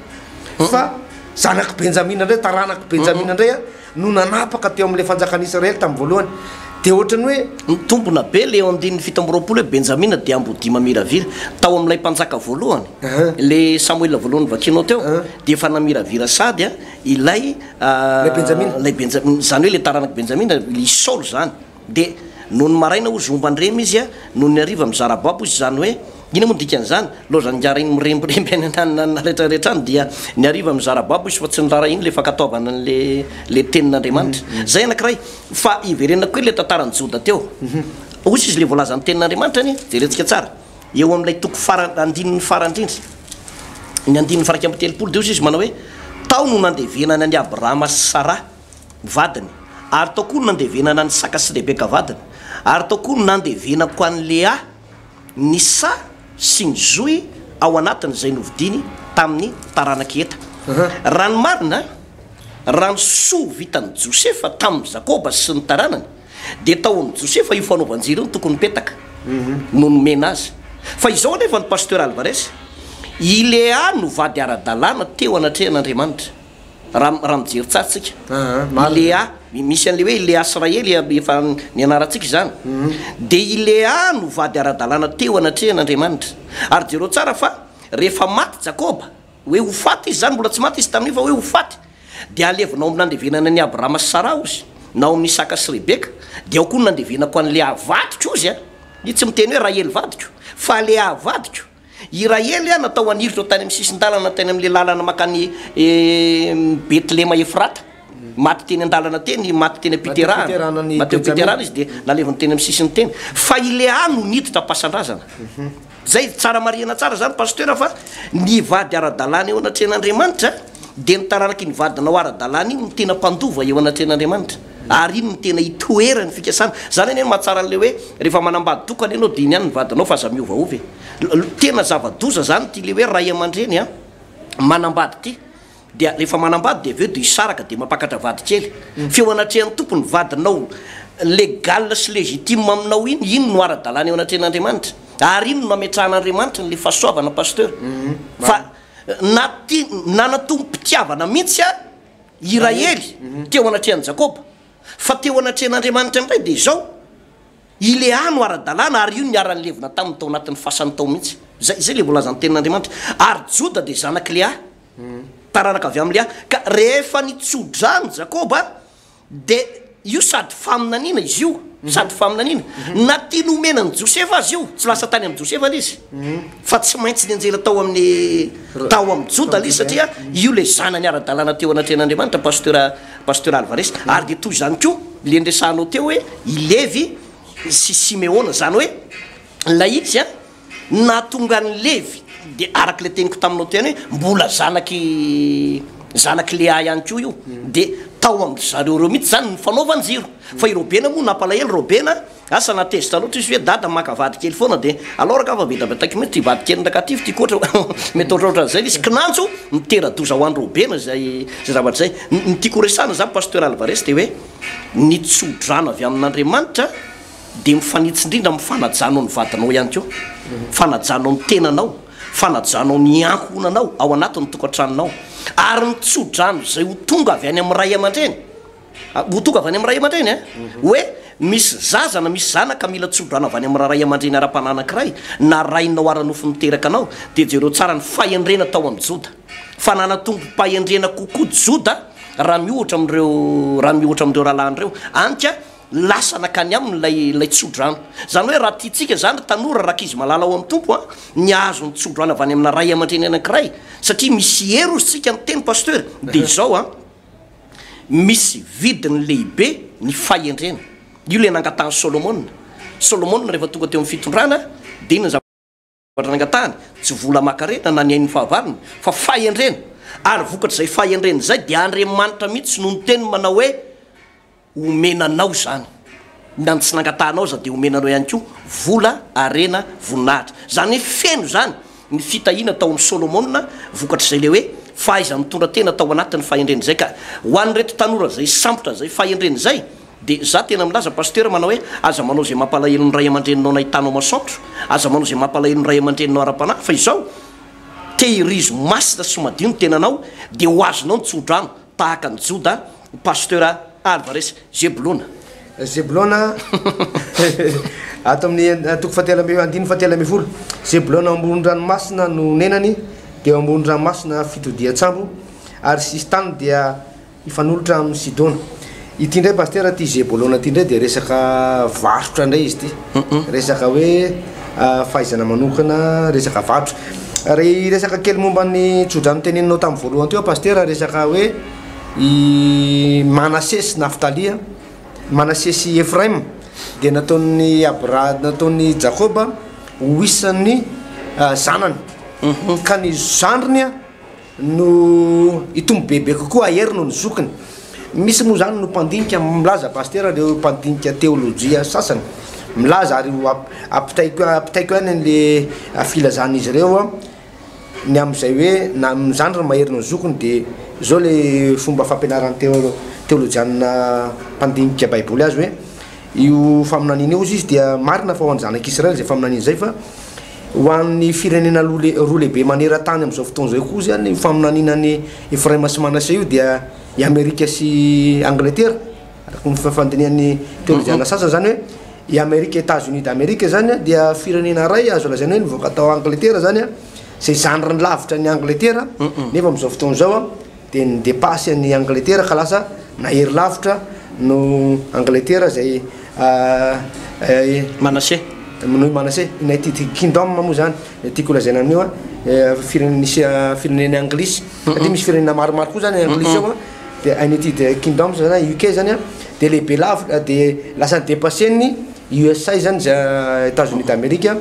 fa zanak'i Benjamina indray, taranak'i Benjamina indray no nanapaka teo amin'ilay fanjakan'Israely tamin'ny voalohany. Dia ohatran'ny hoe. Mitombina be le eo andininy 27 hoe Benjamina dia ambodia mamiravira. Tao amin'ilay mpanjaka voalohany, le Samoela voalohany novakianao teo, dia efa namiravira sady ilay Ilay Benjamina. Ilay Benjamina, izany hoe ilay taranak'i Benjamina, i Saoly izany. Dia nony maraina hozy homban-dremy izy, nony hariva mizara babo izy, izany hoe, inona moa ny dikan'izany? Lozan-gara iny mirembiremby any an-tanàna rehetrarehetra any, dia ny hariva mizara babo izy fa tsy niraharahiany ilay fankatoavana an'ilay ilay tenin'Andriamanitra. Izay anankiray. Fa hiverenako kely ilay tantaran'i Joda teo. Hozy izy ilay voalazan'ny tenin'Andriamanitra anie, jerentsika tsara. Eo amin'ilay toko fara, andininy farany indrindra, ny andininy faha 31 dia hoy izy manao hoe, Tao no nandevenana an'i Abrahama sy Saraha, vadiny, ary tao koa no nandevenana an'i Isaka sy Rebeka vadiny, ary tao koa no nandevenako an'i Lea, ny saha sy ny zohy ao anatiny izay novidiny tamin'ny taranak'i Heta. Raha ny marina, raha ny soa vitan'i Josefa tamin'i Jakoba sy ny taranany, Dia tao amin'i Josefa io fanaovan-jiro io no tokony nipetaka, no nomena azy. Fa izao anefa ny Pasteur Alvarez, i Lea no vady ara-dalàna teo anatrehan'Andriamanitra. Raha raha mijery tsara tsika. I Lea, misy an'ilay hoe i Lea sy Rahely efa nianarantsika izany. Dia i Lea no vady ara-dalàna teo anatrehan'Andriamanitra. Ary jereo tsara fa rehefa maty Jakoba, hoe ho faty izy izany, mbola tsy maty izy tamin'io fa hoe ho faty, Dia halevina ao amin'ny nandevenana an'i Abrahama sy Saraha ozy, na ao amin'i Isaka sy Rebeka, dia ao koa no nandevenako an'i Lea vadiko ozy a! Io tsy miteny hoe Rahely vadiko, fa Lea vadiko. I Rahely a natao haniritra tany amin'ny sisin-dalana tany amin'ilay lalana mankany Betlehema Efrata. Maty teny an-dalana teny, maty teny am-piterahana. Maty teo am-piterahana izy dia naleviny teny amin'ny sisiny teny. Fa i Lea no niditra am-pasan-drazana. Zay, tsara marihana tsara zany Pasteur fa ny vady ara-dalàna eo anatrehan'Andriamanitra dia ny taranaky ny vadinao ara-dalàna iny no tena mpandova eo anatrehan'Andriamanitra ary iny no tena itoeran'ny fikasana. Zany anie no mahatsara an'ilay hoe rehefa manambady tokana ianao dia iny ihany ny vadinao fa aza miovaova e. Tena zava-doza zany ity le hoe ray aman-dreny an manambady ity. Dia rehefa manambady dia avy eo dia hisaraka dia mampakatra vady kely. Fa eo anatrehan'ny Tompo ny vadinao légal sy légitime aminao iny, iny no ara-dalàna eo anatrehan'Andriamanitra. Ary iny no nametrahan'Andriamanitra an'ilay fahasoavana Pasteur. Fa na tia, nanatombo-pitiavana mihitsy a i Rahely teo anatrehan'i Jakoba. Fa teo anatrehan'Andriamanitra indray dia izao, I Lea no ara-dalàna ary io niara-nilevina taminy tao anatin'ny fasany tao mihitsy. Izay, izay ilay voalazan'ny tenin'Andriamanitra. Ary Joda dia zanak'i Lea, taranaka avy amin'i Lea. Ka rehefa nitso-drano Jakoba, dia io sady faminaniana izy io, sady faminaniana. Na tiany homena an'i Josefa aza io, tsy lasa tany amin'i Josefa ilay izy, fa tsy maintsy nianjera tao amin'ny, tao amin'i Joda ilay izy, satria io ilay zanany ara-dalàna teo anatrehan'Andriamanitra, Pasteur, Pasteur Alvarez. Ary dia toy izany koa ilay niresahanao teo hoe i Levy sy Simeona, izany hoe ilay izy an, nahatonga an'i Levy, dia araka ilay teniko taminao teo ihany hoe mbola zanak'i zanak'i Lea ihany koa io, dia tao amin-dry zareo ireo mihitsy izany ny fanaovan-jiro. Fa i Robena moa nampalahelo, Robena Asa na tezitra loatra izy hoe dada maka vady kely foana dia alao rangah fa betabetaiko mihitsy ity vady kely ndaka ty fa tiako ohatra mety ohatraohatran'izay ilay izy kinanjo mitera-doza ho an'i Robena izay izay zavatra izay. Ny tiako horesahana izany Pasteur Alvarez dia hoe ny tso-drano avy amin'Andriamanitra dia mifanitsy indrindra amin'ny fanajanao ny vadinao ihany koa, fanajanao ny tenanao, fanajanao ny ankohonanao ao anatin'ny tokantranonao ary ny tso-drano izay ho tonga avy any amin'ny ray aman-dreny Ho tonga avy any amin'ny ray aman-dreny an! Hoe misy zaza na misy zanaka mila tsodrano avy any amin'ny ray aman-dreny ara-panahy anankiray, na rainao ara-nofo niteraka anao, dia jereo tsara ny fahendrena tao amin'i Joda. Fa nana-tombom-pahendrena kokoa Joda raha miohatra amin'ireo raha miohatra amin'ireo rahalahiny ireo. Any ka lasa nankany aminy ilay ilay tsodrano. Izany hoe raha tiantsika izany ry tanora, rankizy malala ao amin'ny Tompo a, ny hahazo ny tsodrano avy any amina ray aman-dreny anankiray, satria misy hery hozy tsika miteny Pasteur, dia izao an, misy vidiny lehibe ny fahendrena. Io ilay nangatahan'i Solomona. Solomona rehefa tonga teo amin'ny fitondrana dia inona ny zavatra nangatahany? Tsy vola aman-karena na ny ain'ny fahavalony fa fahendrena. Ary vokatr'izay fahendrena izay dia Andriamanitra mihitsy no niteny manao hoe omena anao izany. Na ny tsy nangatahanao aza dia omena anao ihany koa vola, harena, voninahitra. Izany hoe feno izany ny fitahiana tao amin'i Solomona vokatr'izay ilay hoe fahaiza-mitondra tena tao anatin'ny fahendrena izay. Ka ho an'ireto tanora izay sambotra izay fahendrena izay Dia za tena milaza Pasteur manao hoe aza manao izay mampalahelo ny ray aman-dreninao nahitanao masoandro, aza manao izay mampalahelo ny ray aman-dreninao ara-panahy fa izao, tehirizo masina sy madio ny tenanao dia ho azonao ny tso-drano tahaka an'i Joda Pasteur Alvarez Zebolona. Zebolona ato amin'ny toko fahatelo amby andininy fahatelo 13. Zebolona ao amoron-dranomasina no onenany, dia eo amoron-dranomasina fitodian-tsambo, ary sisin-tany dia Hifanolotra amin'i Sidona. Ity indray Pasitera ity Zebolona ity indray dia resaka varotra indray izy ity. Resaka hoe fahaizana manokana, resaka varotra. Raha hiresaka kely momba ny tsodrano teneninao tamin'ny voalohany teo Pasitera, resaka hoe i Manase sy Naftalia, Manase sy Efraima dia nataon'i Abra, nataon'i Jakoba ho isan'ny zanany. Ka ny zandriny no hitombo bebe kokoa hahery noho ny zokiny. Misy moa izany no mpandinika milaza pasitera ireo mpandinika teolojia sasany milaza ary ho ampitaiko ampitaiko ihany an'le filazan'izy ireo ny amin'izay hoe na ny zandriny mahery noho ny zokiny dia izao le fomba fampianaran'ny teo teolojianina mpandinika baiboly azy hoe io faminaniana io ozy izy dia marina fa ho an'ny zanak'Israely izay faminaniana izay fa Ho an'ny firenena roa lehibe maneran-tany amin'izao fotoana izao koa izany io faminaniana an'i Efraima sy Manase io dia i Amerika sy Angletera, araka ny fandinihan'ny teolojiana sasany izany hoe i Amerika, Etats-Unis d'Amerique izany dia firenena iray azo lazaina hoe nivoaka tao Angletera izany izay zandriny lavitra an'i Angletera nefa amin'izao fotoana izao dia ni-depasse an'i Angletera ka lasa nahery lavitra no Angletera izay Manase. Noho i Manase. United Kingdom moa izany no tiako holazaina amin'io an, firenena nisy firenena anglisy satria misy firenena maromaro koa izany anglisy ao an, dia United Kingdom izany UK izany an, dia lehibe lavitra dia lasa ni-depasser-n'ny USA izany Etats-Unis d'Amerique,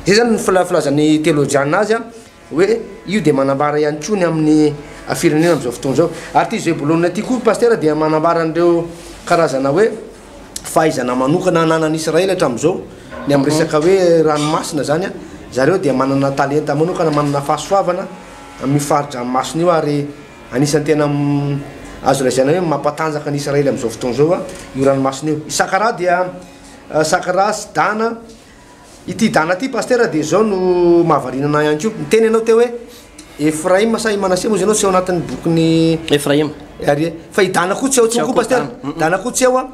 izay izany ny filazan'ny teolojiana azy an. Hoe io dia manambara ihany koa ny amin'ny firenena amin'izao fotoana izao. Ary ity Zebolona ity koa Pasitera dia manambara an'ireo karazana hoe fahaizana manokana ananan'i Israely hatramin'izao, ny amin'ny resaka hoe ranomasina izany an, zareo dia manana talenta manokana, manana fahasoavana amin'io fari-dranomasina io ary anisan'ny tena azo lazaina hoe mampatanjaka an'i Israely amin'izao fotoana izao io ranomasina io. I Sakara dia Sakara sy Dana. Ity Dana ity Pasitera dia izao no mahavariana anah ihany koa. Niteny ianao teo hoe Efraima sa i Manase moa izy ianao tsy ao anatin'ny bokin'i Efraima. Ary fa i Dana koa tsy ao intsony koa Pasitera. Dana koa tsy ao an.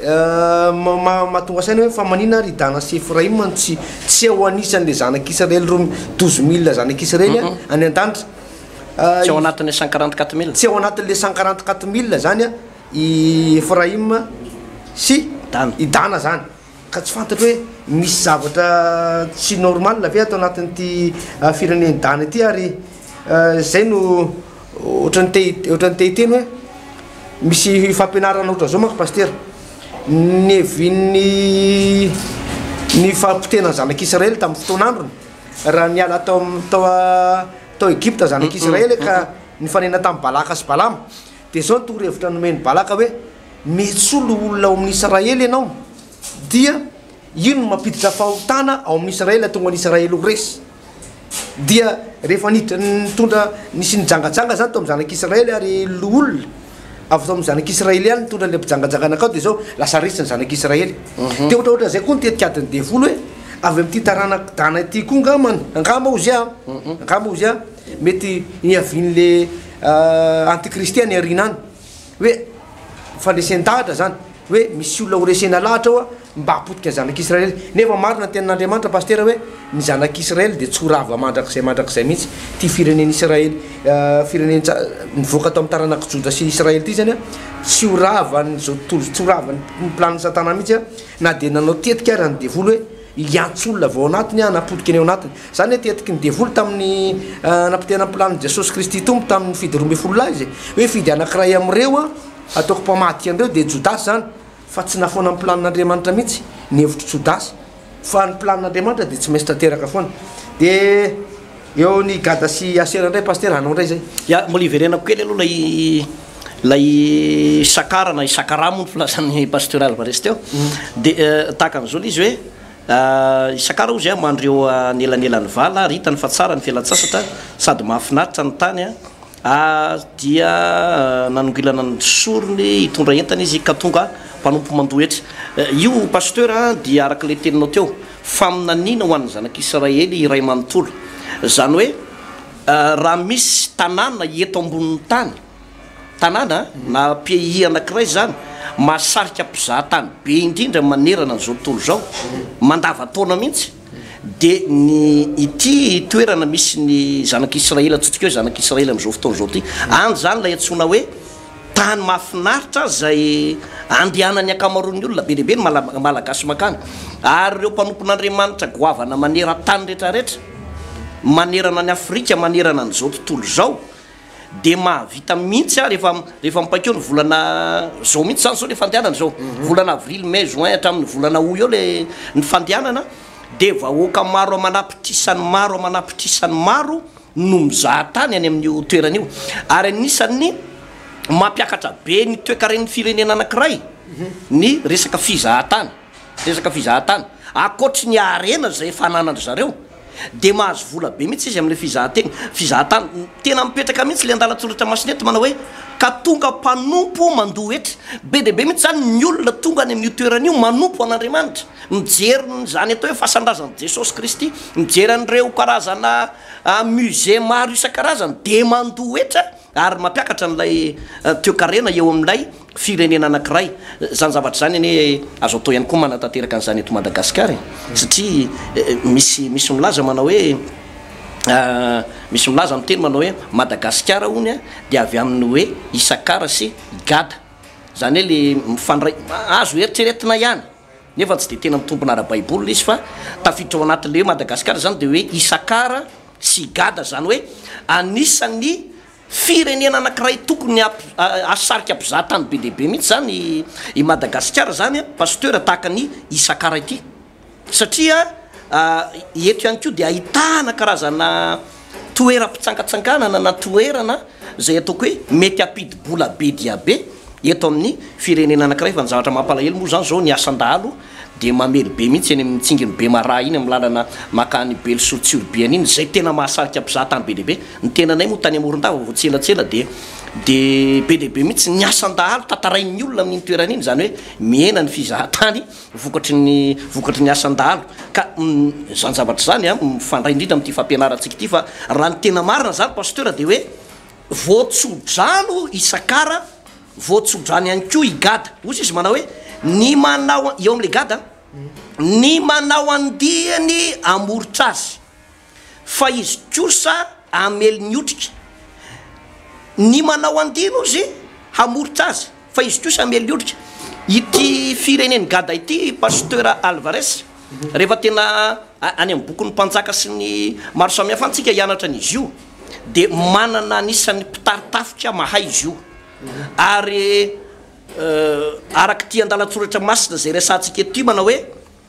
Mahatonga saina hoe fa maninona ary i Dana sy Efraima no tsy tsy ao anisan'ilay zanak'Israely roa 12 000 zanak'Israely any an-danitra. Tsy ao anatin'ny 144 000. Tsy ao anatin'ilay 144 000 zany an i Efraima sy i Dana zany. Ka tsy fantatro hoe misy zavatra tsy normal ve ato anatin'ity firenen'i Dana ity ary zay no ohatran'ny te ohatran'ny te hiteny hoe misy fampianarana ohatran'izao manko pasitera, nevin'ny ny fahapotehan'ny zanak'Israely tamin'ny fotoan'androny raha niala tao am- tao tao Egypta zanak'Israely ka nifanena tamin'i Balaka sy Balama dia zao ny torohevitra nomen'i Balaka hoe Mitsolo olona ao amin'ny Israely ianao, dia io no mampiditra fahotana ao amin'ny Israely, hahatonga an'i Israely ho resy. Dia rehefa niditra nitondra, nisy nijangajanga izany tao amin'ny zanak'Israely, ary loholona avy tao amin'ny zanak'Israely ihany nitondra an'ilay mpijangajanga nankao, dia izao lasa resy ny zanak'Israely. Dia ohatraohatran'izay koa ny tetikadin'ny devoly hoe avy amin'ity taranak'i Dana ity koa angambany, angamba hozy aho, angamba hozy aho, mety niavian'ilay antikristy any aoriana any. Hoe fandresen-dahatra zany. hoe misy olona ho resena lahatra ao mba hapotika ny zanak'Israely. Nefa marina ny tenin'Andriamanitra Pasitera hoe ny zanak'Israely dia tsy ho rava mandrakizay mandrakizay mihitsy. Ity firenen'Israely, firenena nivoaka tao amin'ny taranak'i Joda sy Israely ity izany tsy ho ravan'izao tontolo, tsy ho ravan'ny planin'i Satana mihitsy na dia nanao tetika ary ny devoly hoe hiantso olona avy ao anatiny hanapotika ny ao anatiny. Izany hoe tetiky ny devoly tamin'ny nampitehana ny planin'i Jesosy Kristy Tompo tamin'ny fidy 12 lahy izy hoe fidy anankiray amin'ireo ataoko mpamadika an'ireo dia Jodasy izany. Fa tsy nafoana ny planin'Andriamanitra mihitsy ny hevitr'i Jodasy, fa ny planin'Andriamanitra dia tsy maintsy tanteraka foana. Dia eo ny Gada sy Asera indray Pasitera, hanao indray izay. Ya, mbola hiverenako kely aloha ilay ilay Sakara na i Sakara moa ny filazan'i Pasteur Alvarez teo. Dia tahaka an'izao ilay izy hoe i Sakara hozy mandry eo anelanelan'ny vala ary hitany fa tsara ny fialan-tsasatra sady mahafinaritra ny tany Ary dia nanongilana ny sorony hitondra entana izy ka tonga mpanompo mandoa hetra. Io Pasteur dia araka ilay teninao teo, faminaniana ho an'ny zanak'Israely iray manontolo. Izany hoe raha misy tanàna eto ambonin'ny tany, tanàna na pays anankiray izany, mahasarika mpizahatany be indrindra manerana an'izao tontolo izao, mandavantaona mihitsy, Dia ny ity toerana misy ny zanak'Israely, antsointsika hoe zanak'Israely amin'izao fotoana izao ity, any izany ilay antsoina hoe tany mahafinaritra izay andehanan'ny ankamaroan'ny olona, be dia be ny Malagasy mankany, ary ireo mpanompon'Andriamanitra goavana maneran-tany rehetrarehetra, manerana an'i Afrika, manerana an'izao tontolo izao, dia mahavita mihitsy aho rehefa rehefa mipaika eo ny volana zao mihitsy zany zao le fandehanana zao volana avril mai juin hatramin'ny volana août eo le ny fandehanana dia vahoaka maro aman'apitrisany maro aman'apitrisany maro no mizaha tany any amin'io toerana io ary anisan'ny mampiakatra be ny toekaren'ny firenena anankiray ny resaka fizahan-tany resaka fizahan-tany ankoatry ny harena izay efa ananan-dry zareo Dia mahazo vola be mihitsy izy amin'ilay fizahan-tena, fizahan-tany. Tena mipetraka mihitsy ilay andalan-tsoratra masina eto manao hoe, ka tonga mpanompo mandoa hetra. Be dia be mihitsy izany ny olona tonga any amin'io toerana io manompo an'Andriamanitra, mijery izany atao hoe fasan-drazan'i Jesosy Kristy, mijery an'ireo karazana musée maro isan-karazany, dia mandoa hetra. Ary mampiakatra an'ilay toekarena eo amin'ilay firenena anankiray. Izany zavatra izany anie azo atao ihany koa manatanteraka an'izany eto Madagasikara e! Satria misy misy milaza manao hoe misy milaza miteny manao hoe Madagasikara hono dia avy amin'ny hoe Isakara sy Gada. Izany hoe le mifandray, azo eritreretina ihany nefa tsy dia tena mitombina ara-baiboly ilay izy fa tafiditra ao anatin'ilay hoe Madagasikara izany dia hoe Isakara sy Gada, izany hoe anisan'ny firenena anankiray tokony hahasarika mpizaha tany be dia be mihitsy izany i Madagasikara izany Pasteur tahaka ny Isakara ity satria eto ihany koa dia ahitana karazana toeram-pitsangatsanganana na toerana izay ataoko hoe mety hampidi-bola be dia be eto amin'ny firenena anankiray fa ny zavatra mampalahelo moa izany izao ny asan-dahalo dia mamely be mihitsy eny amin'ny tsingin'i Bemaraha iny amin'ny lalana mankany Belosoa Tsioribihana iny izay tena mahasarika mpizaha tany be dia be. Ny tenanay moa tany Morondava vao tsy elatsela dia dia be dia be mihitsy ny asan-dahalo tantarain'ny olona amin'iny toerana iny, izany hoe mihena ny fizahan-tany vokatry ny vokatry ny asan-dahalo. Ka izany zavatra izany an, mifandray indrindra amin'ity fampianarantsika ity fa raha ny tena marina izany Pasteur dia hoe voatsodrano Isakara Voatsodrano ihany koa i Gada. Hoy izy manao hoe, Ny manao, eo amin'ilay Gada, ny manao andiany hamoritra azy, fa izy kosa hamely ny otrika. Ny manao andiany, hozy, hamoritra azy, fa izy kosa hamely ny otrika. Ity firenen'i Gada ity, Pasteur Alvarez, rehefa tena any amin'ny bokin'ny Mpanjaka sy ny maro samihafa any tsika hianatra an'izy io, dia manana anisan'ny mpitari-tafika mahay izy io. Ary araka ity andalan-tsoratra masina izay resahantsika eto ity manao hoe,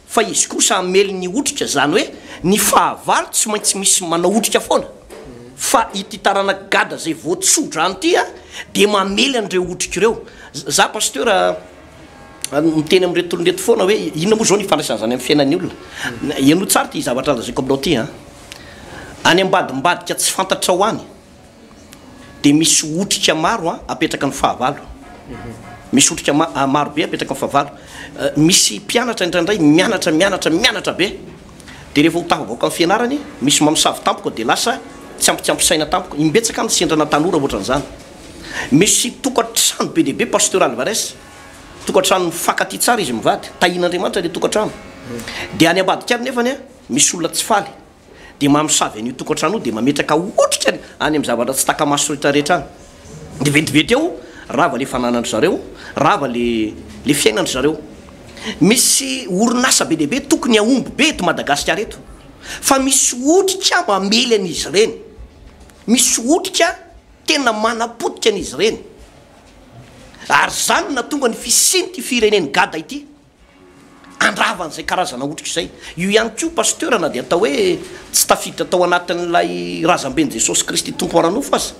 fa izy kosa hamely ny otrika, izany hoe ny fahavalo tsy maintsy misy manao otrika foana, fa ity taranak'i Gada izay voatso-drano ity dia mamely an'ireo otrika ireo. Za Pasteur miteny amin'ireto olona ireto foana hoe inona moa izao ny ifandraisan'izany amin'ny fiainan'ny olona. Henoy tsara ity zavatra lazaiko aminao ity an. Any ambadimbadika tsy fantatrao any dia misy otrika maro apetraka ny fahavalo. Misy otrika maro be apetraka ny fahavalo. Misy mpianatra indraindray mianatra mianatra mianatra be dia rehefa ho tafavoaka ny fianarany misy mamosavy tampoka dia lasa tsy ampy tsy ampy saina tampoka. Imbetsaka aho no sendrana tanora ohatran'izany. Misy tokantrano be dia be Pasteur Alvarez. Tokantrano mifankatia tsara izy mivady, tahian'Andriamanitra ilay tokantrano. Dia any ambadika any nefany misy olona tsy faly, dia mamosavy an'io tokantrano io dia mametraka otrika any amin'ny zavatra tsy taka-maso rehetra rehetra any. Dia vetivety eo, rava ilay fananan-dry zareo, rava ilay ilay fiainan-dry zareo. Misy orinasa be dia be tokony hahomby be eto Madagasikara eto, fa misy otrika mamely an'izy ireny. Misy otrika tena manapotika an'izy ireny. Ary izany no nahatonga ny fisian'ity firenen'i Gada ity. Handrava an'izay karazana otrika izay. Io ihany koa Pasteur na dia atao hoe tsy tafiditra tao anatin'ilay razamben'i Jesosy Kristy Tompo ara-nofo aza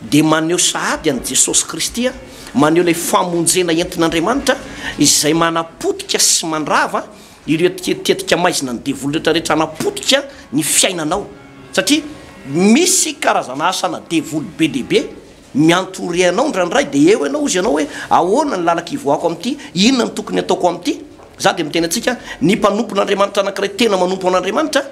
dia maneho sahady an'i Jesosy Kristy, maneho ilay famonjena entin'Andriamanitra izay manapotika sy mandrava ireo tetika maizina ny devoly rehetra rehetra hanapotika ny fiainanao satria misy karazana asana devoly be dia be Miantoria anao indraindray dia eo ianao hozy ianao hoe ahoana ny lalaka hivoahako amin'ity, inona no tokony ataoko amin'ity? Za dia miteny antsika, ny mpanompon'Andriamanitra anankiray tena manompo an'Andriamanitra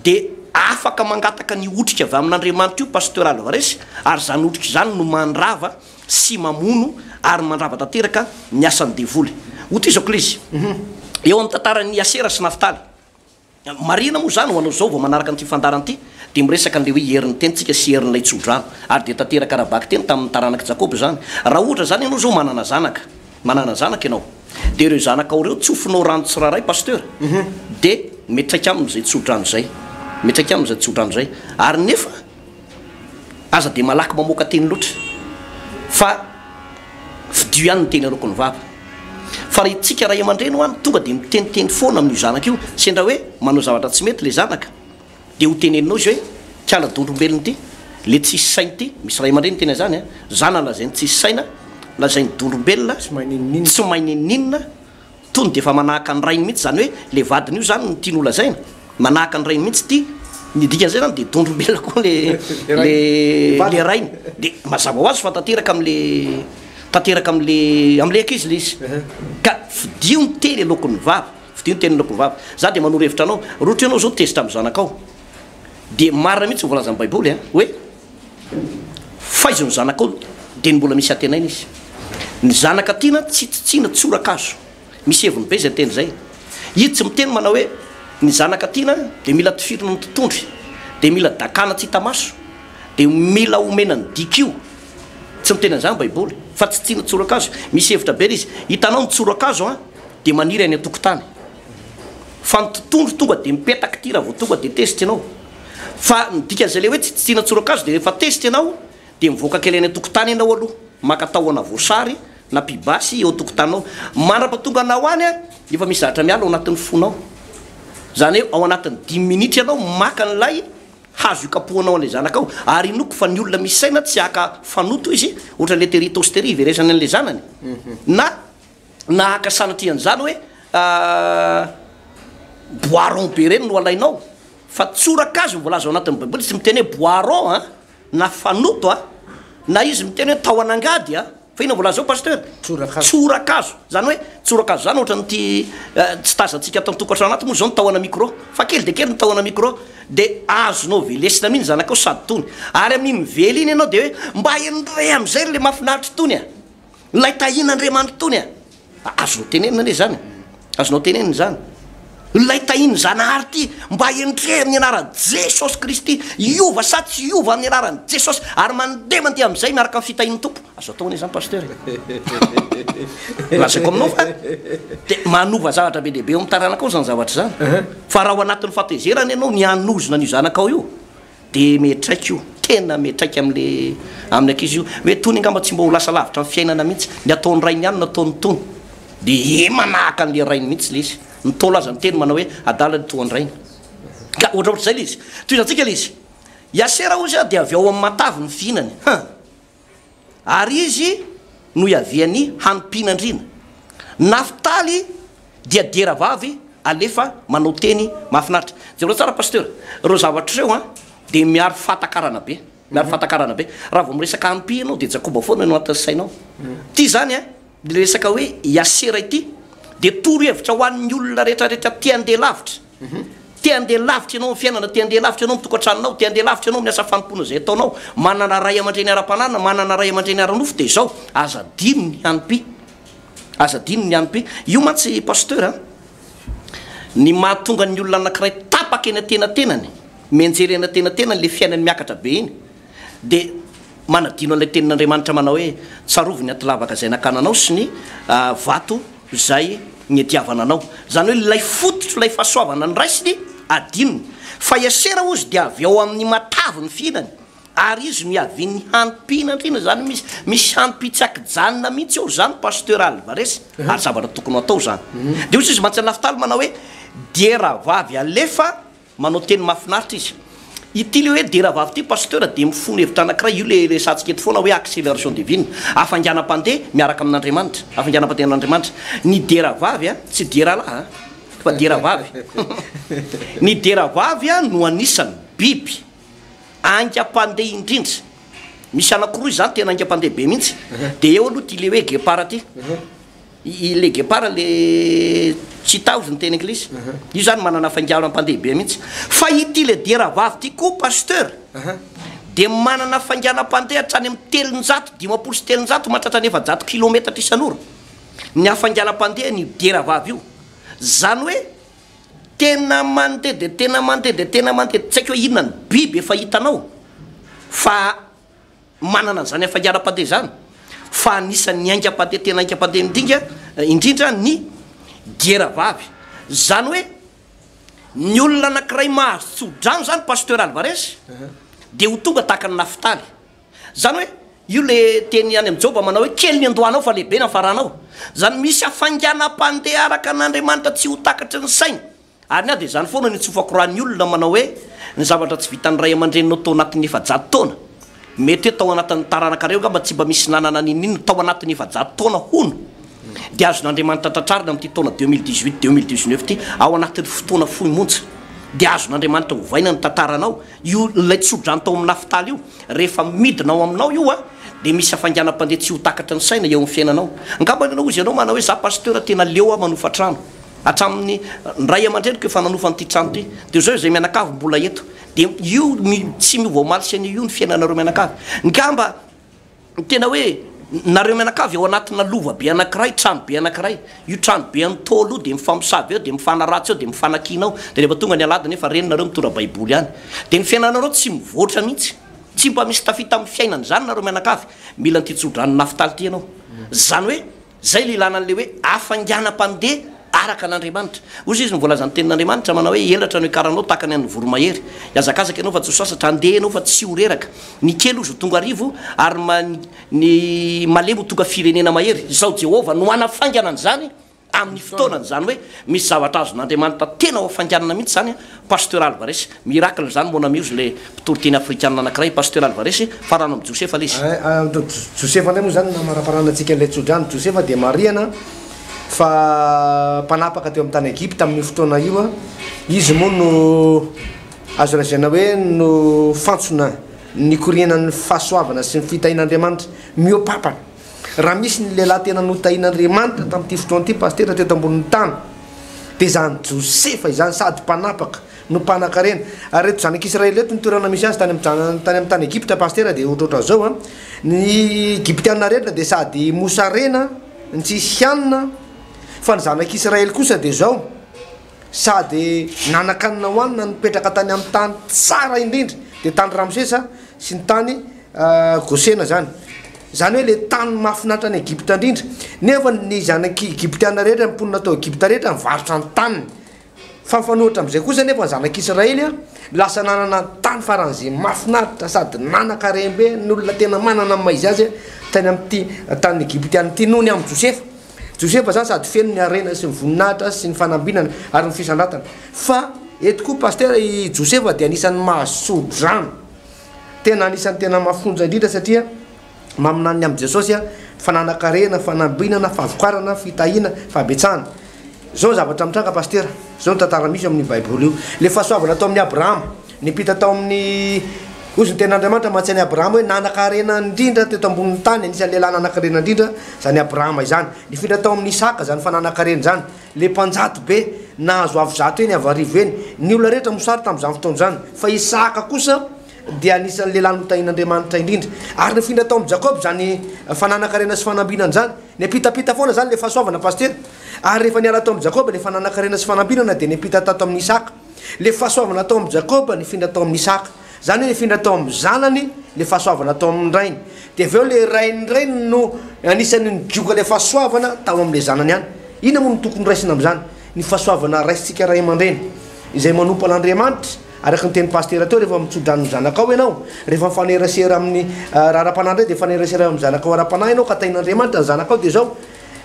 dia afaka mangataka ny otrika avy amin'Andriamanitra io Pasteur Alvarez ary izany otrika izany no mandrava sy mamono ary mandrava tanteraka ny asan'ny devoly. Hotohizako ilay izy. Eo amin'ny tantaran'i Asera sy Naftaly. Marihina moa izany ho anao izao vao manaraka an'ity fandaharana ity dia miresaka an'ilay hoe herin'ny tenintsika sy herin'ilay tsodrano ary dia tanteraka ara-bakiteny tamin'ny taranak'i Jakoba izany. Raha ohatra izany ianao izao manana zanaka, manana zanaka ianao, dia ireo zanakao ireo tsofinao rano tsirairay Pasteur dia mitraika aminy izay tsodrano izay, mitraika aminy izay tsodrano izay ary nefa Aza dia malaky mamoaka teny loatra fa fidio ihany ny teny aloaky ny vava. Fa raha itsika ray aman-dreny hoa no tonga dia miteniteny foana amin'io zanaka io, sendra hoe manao zavatra tsy mety ilay zanaka dia ho teneninao izy hoe kala dondrombelona ity, le tsisy saina ity, misy ray aman-dreny miteny an'izany an, zana lazainy tsisy saina, lazainy dondrombelona, Tsy mahay n'inon'inona. tsy mahay n'inon'inona. Tony dia efa manahaka ny rainy mihitsy, izany hoe ilay vadiny io izany no tiany holazaina, manahaka ny rainy mihitsy ity, ny dikan'izay izany dia dondrombelona koa le le le rainy, dia mazava ho azy fa tanteraka am'le tanteraka am'le am'le ankizy le izy, ka fidio ny teny aloaky ny vava, fidio ny teny aloaky ny vava, za dia manoro hevitra anao, raha ohatra ianao zao tezitra amin'ny zanakao, dia marina mihitsy ny voalazan'ny baiboly an, hoe. Faizo ny zanakao dia ny mbola misy antenaina izy. Ny zanaka tiana tsy tsitsiana tsorakazo. Misy heviny be izay teny izay. Izy tsy miteny manao hoe ny zanaka tiana dia mila tifirina ny totondry, dia mila dakana tsy hita maso, dia mila omena ny dikio. Tsy miteny an'izany ny baiboly fa tsitsiana tsorakazo. Misy hevitra be ilay izy. Hitanao ny tsorakazo an dia maniry any an-tokotany. Fa ny totondry tonga dia mipetaka ity raha vao tonga dia tezitra ianao. Fa ny dikan'izay le hoe tsy tsitsiana tsorakazo dia rehefa tezitra ianao dia mivoaka kely any an-tokotany ianao aloha, maka tahona voasary na pibasy eo an-tokotaninao. Mandra-pahatonga anao any efa misy zavatra miala ao anatin'ny fonao. Izany hoe ao anatin'ny dimy minitra ianao maka an'ilay hazo ikapohanao an'ilay zanakao. Ary inoako fa ny olona misy saina tsy haka fanoto izy ohatran'ilay tery Itaosy tery hiverezany an'ilay zanany. Na na haka sanatria an'izany hoe bois rond be ireny no alainao. Fa tsorakazo no voalaza ao anatin'ny baiboly, tsy miteny hoe bois rond an, na fanoto an, na izy miteny hoe tahon'angady an, fa inona voalaza ao pasteur? Tsorakazo. Tsorakazo, zany hoe tsorakazo zany ohatran'ity tsy tazantsika ato an-tokantrano ato moa zao ny tahona micro, fa kely dia kely ny tahona micro, dia azonao velesina amin'iny zanakao sady tony, ary amin'iny mively iny ianao dia hoe mba endrey amin'izay ry le mahafinaritra itony a! Ilay tahian'Andriamanitra itony a! Azonao tenenina anie izany e! Azonao tenenina izany. Ilay tahian'ny Zanahary ity mba hendreha amin'ny anaran'i Jesosy Kristy, hiova sa tsy hiova amin'ny anaran'i Jesosy, ary mandeha mandeha amin'izay miaraka amin'ny fitahian'ny Tompo. Azo atao anie izany Pasteur e! Lazaiko aminao fa dia manova zavatra be dia be eo amin'ny taranakao izany zavatra izany. Fa raha ao anatin'ny fahatezerana ianao ny hanozona an'io zanakao io, Dia miantraika io, tena miantraika amin'le amin'ny ankizy io, hoe tony angamba tsy mba ho lasa lavitra amin'ny fiainana mihitsy, ny ataon'ny rainy ihany no ataon'i tony, dia manahaka an'le rainy mihitsy le izy, ny Ntaolo aza miteny manao hoe adala ny toa an-drainy, ka ohatraohatr'izay le izy, tohizantsika le izy, i Asera hozy dia avy ao amin'ny matavy ny fihinany, huh. Ary izy no iavian'ny hanim-pinandriana. Naftaly dia diera vavy alefa manao teny mahafinaritra. Jereo tsara Pasteur, ireo zavatra ireo an, dia miaro fahatakarana be, miaro fahatakarana be. Raha vao miresaka hanim-pi ianao dia Jakoba foana no anatin'ny sainao. Ity izany an, ilay resaka hoe i Asera ity dia torohevitra ho an'ny olona rehetrarehetra te handeha lavitra. Te handeha lavitra ianao amin'ny fiainana, te handeha lavitra ianao amin'ny tokantranonao, te handeha lavitra ianao amin'ny asa fanompoana izay ataonao, manana ray aman-dreny ara-panahy na manana ray aman-dreny ara-nofo dia izao, aza adino ny hanim-py. Aza adino ny hanim-pi. Io mantsy Pasteur a, ny mahatonga ny olona anankiray tapaka eny antenatenany, mianjera eny antenatenany le fiainany miakatra be iny, dia manadino an'ilay tenin'Andriamanitra manao hoe, tsarovy ny atilavaka izay nakana anao sy ny vato izay niadiavana anao. Izany hoe ilay fototro, ilay fahasoavana noraisiny, adinony. Fa i Asera hozy dia avy ao amin'ny matavy ny fihinany. Ary izy no iavian'ny hanim-pihinandriana izany misy misy hanim-pi tsy ankijanona mihitsy eo izany Pasteur Alvarez ary zavatra tokony ho atao izany. Dia hoy izy mantsy an'i Naftaly manao hoe diera vavy alefa manao teny mahafinaritra izy. Ity le hoe diera vavy ity Pasteur dia mifono hevitra anankiray io le resahantsika eto foana hoe acceleration divine, hafainganam-pandeha miaraka amin'Andriamanitra, hafainganam-pandeha amin'Andriamanitra. Ny diera vavy a, tsy diera lahy a, fa diera vavy. Ny diera vavy a no anisan'ny biby Aingam-pandeha indrindra. Misy anankiroa izany tena aingam-pandeha be mihitsy. Dia eo aloha ity le hoe guépard ity. I le guépard le cheetah hozy ny teny anglisy. Io izany manana fainganam-pandeha be mihitsy. Fa ity le diera vavy ity koa pasteur dia manana fainganam-pandeha hatrany amin'ny 350 mahatratra ny 400 kilometatra isan'ora ny hafainganam-pandehan'io diera vavy io. Izany hoe Tena mandeha dia tena mandeha dia tena mandeha, tsy haiko hoe inona ny biby efa hitanao fa manana an'izany hafainganam-pandeha izany, fa anisan'ny haingam-pandeha tena haingam-pandeha indringa indrindra ny diera vavy, izany hoe ny olona anankiray mahazo tso-drano izany Pasteur Alvarez dia ho tonga tahaka ny Naftaly. Zany hoe io le teny any am Joba manao hoe kely ny andohanao fa lehibe ny hafaranao. Zany misy hafainganam-pandeha araka an'Andriamanitra tsy ho takatry ny saina. Ary ny ahy dia izany foana no itsofako raha ny olona manao hoe ny zavatra tsy vitan'ny ray aman-dreninao tao anatin'ny 400 taona. Mety hoe tao anatin'ny taranakareo angamba tsy mba misy nanana n'inon'inona tao anatin'ny 400 taona hono. Dia azon'Andriamanitra tratrarina amin'ity taona 2018, 2019 ity ao anatin'ny fotoana fohy monja. Dia azon'Andriamanitra ovaina ny tantaranao. Io ilay tsodrano tao amin'ny Naftaly io, rehefa midina ao aminao io an, dia misy hafainganam-pandeha tsy ho takatry ny saina eo amin'ny fiainanao. Angamba ianao hozy ianao manao hoe za pasteur tena leo aho manofa trano. Hatramin'ny ny ray aman-dreniko efa nanofa an'ity trano ity. Dia zao izay mianakavy mbola eto. Dia io tsy miova omaly sy anio io ny fiainanareo mianakavy. Ngamba Ny tena hoe nareo mianakavy ao anatina lova be anakiray, trano be anakiray. Io trano be an'ny Ntaolo io dia mifamosavy eo, dia mifanaratsy eo, dia mifanakiana ao. Dia rehefa tonga ny alahady nefa reny nareo mitondra baiboly any. Dia ny fiainanareo tsy mivoatra mihitsy. Tsy mba misy tafita amin'ny fiainana izany nareo mianakavy. Mila an'ity tso-dranon'i Naftaly ity ianao. Izany hoe Zay le ilana an'le hoe hafainganam-pandeha araka an'Andriamanitra. Hozy izy ny voalazan'ny tenin'Andriamanitra manao hoe elatra no hiakaranao tahaka ny an'ny voromahery. Hihazakazaka ianao fa tsy ho sasatra, handeha ianao fa tsy ho reraka. Ny kely hozy ho tonga arivo ary ny malemy ho tonga firenena mahery. Izao Jehovah no hanafaingana an'izany amin'ny fotoanany. Izany hoe misy zavatra azon'Andriamanitra tena ho hafainganina mihitsy izany Pasteur Alvarez. Miracle izany mon ami hozy le mpitory teny afrikana anakiray Pasteur Alvarez fa rano amin'i Josefa le izy. Josefa indray moa izany namaraparana antsika ilay tsodrano. Josefa dia marihana fa mpanapaka teo amin'ny tany Egypta amin'io fotoana io. Izy moa no azo lazaina hoe no fantsona nikorianan'ny fahasoavana sy ny fitahian'Andriamanitra mihoa-papana. Raha misy ny lehilahy tena notahian'Andriamanitra tamin'ity fotoana ity, pasitera teto ambonin'ny tany, dia izany Josefa izany, sady mpanapaka no mpanankarena. Ary ireto zanak'Israely ireto, ny toerana misy azy tany amin'ny tany amin'ny tany Egypta, pasitera, dia ohatrohatran'izao an, ny Egyptiana rehetra dia sady mosarena, ny tsisy hanina, fa ny zanak'Israely kosa dia izao, sady nanan-kanina hohanina no nipetraka tany amin'ny tany tsara indrindra, dia tany Ramsesa sy ny tany Gosena izany. Izany hoe ilay tany mahafinaritra any Egypta indrindra. Nefa ny zanak'i Egyptiana rehetra, ny mponina tao Egypta rehetra nivarotra ny taniny. Fa mifanohitra amin'izay kosa anefa ny zanak'Israely lasa nanana tany faran'izay mahafinaritra sady nanan-karem-be, ny olona tena manana ny maha izy azy tany amin'ity tany Egyptiana ity noho ny amin'i Josefa. Josefa zany sady feno ny harena sy ny voninahitra sy ny fanambinana ary ny fisandratana. Fa eto koa Pasitera i Josefa dia anisan'ny mahazo tso-drano. Tena anisan'ny tena mafonja indrindra satria maminany ny amin'i Jesosy fananan-karena, fanambinana, fahavokarana, fitahiana, fahabetsahana. Zao ny zavatra mitranga Pasitera, zao ny tantara misy ao amin'ny baiboly io. Le fahasoavana tao amin'i Abrahama, nipita tao amin'ny Hozy ny tenin'Andriamanitra mantsy an'i Abrahama hoe nanan-karena indrindra teto ambonin'ny tany, anisan'ny lehilahy nanan-karena indrindra izany Abrahama izany. Nifindra tao amin'i Isaka izany fananan-karena izany. Le mpanjato be, nahazo avo zato eny, avo arivo eny. Ny olona rehetra mosary tamin'izany fotoana izany. Fa Isaka kosa. dia anisan'ny lehilahy notahian'Andriamanitra indrindra. Ary nifindra tao amin'i Jakoba izany fananan-karena sy fanambinana izany. Niampitampita foana izany ilay fahasoavana, Pasitera. Ary rehefa niala tao amin'i Jakoba ilay fananan-karena sy fanambinana dia niampita tato amin'i Isaka. Ilay fahasoavana tao amin'i Jakoba nifindra tao amin'i Isaka. Izany hoe nifindra tao amin'ny zanany ilay fahasoavana tao amin'ny rainy. Dia avy eo ilay rain'ny rainy no anisan'ny nidioka ilay fahasoavana tao amin'ilay zanany ihany. Inona moa no tokony horaisina amin'izany? Ny fahasoavana raisintsika ray aman-dreny izay manompo an'Andriamanitra, araka ny tenin'i Pasitera teo, rehefa mitso-drano ny zanakao ianao, rehefa mifanerasera amin'ny raha ara-panahy indray dia mifanerasera amin'ny zanakao ara-panahy ianao ka tahin'Andriamanitra ny zanakao dia izao,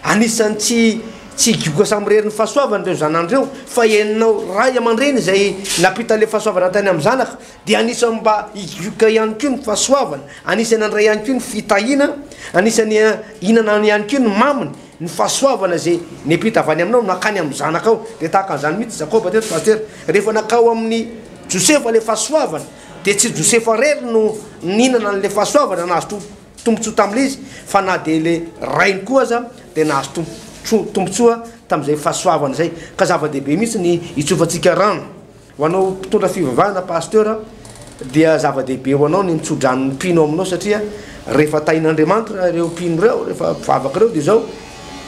Anisan'ny tsy tsy higoka samirery ny fahasoavana ireo zanany ireo fa ianao ray aman-dreny izay nampita ilay fahasoavana tany amin'ny zanaka dia anisan'ny mba higoka ihany koa ny fahasoavana, anisan'ny handray ihany koa ny fitahiana, anisan'ny hihinana ihany koa ny maminy, ny fahasoavana izay niampita avy any aminao nankany amin'ny zanakao. Dia tahaka an'izany mihitsy Jakoba teto Pasitera, rehefa nankao amin'i Josefa ilay fahasoavana dia tsy Josefa irery no nihinana an'ilay fahasoavana nahazo tombontsoa tamin'ilay izy fa na dia ilay rainy koa aza dia nahazo tombontsoa tamin'izay fahasoavana izay. Ka zava-dehibe mihitsy ny hitsofantsika rano. Ho anao mpitondra fivavahana, pasteur, dia zava-dehibe ho anao ny mitsodrano ny mpino aminao satria rehefa tahin'Andriamanitra ireo mpino ireo, rehefa mpivavaka ireo dia izao,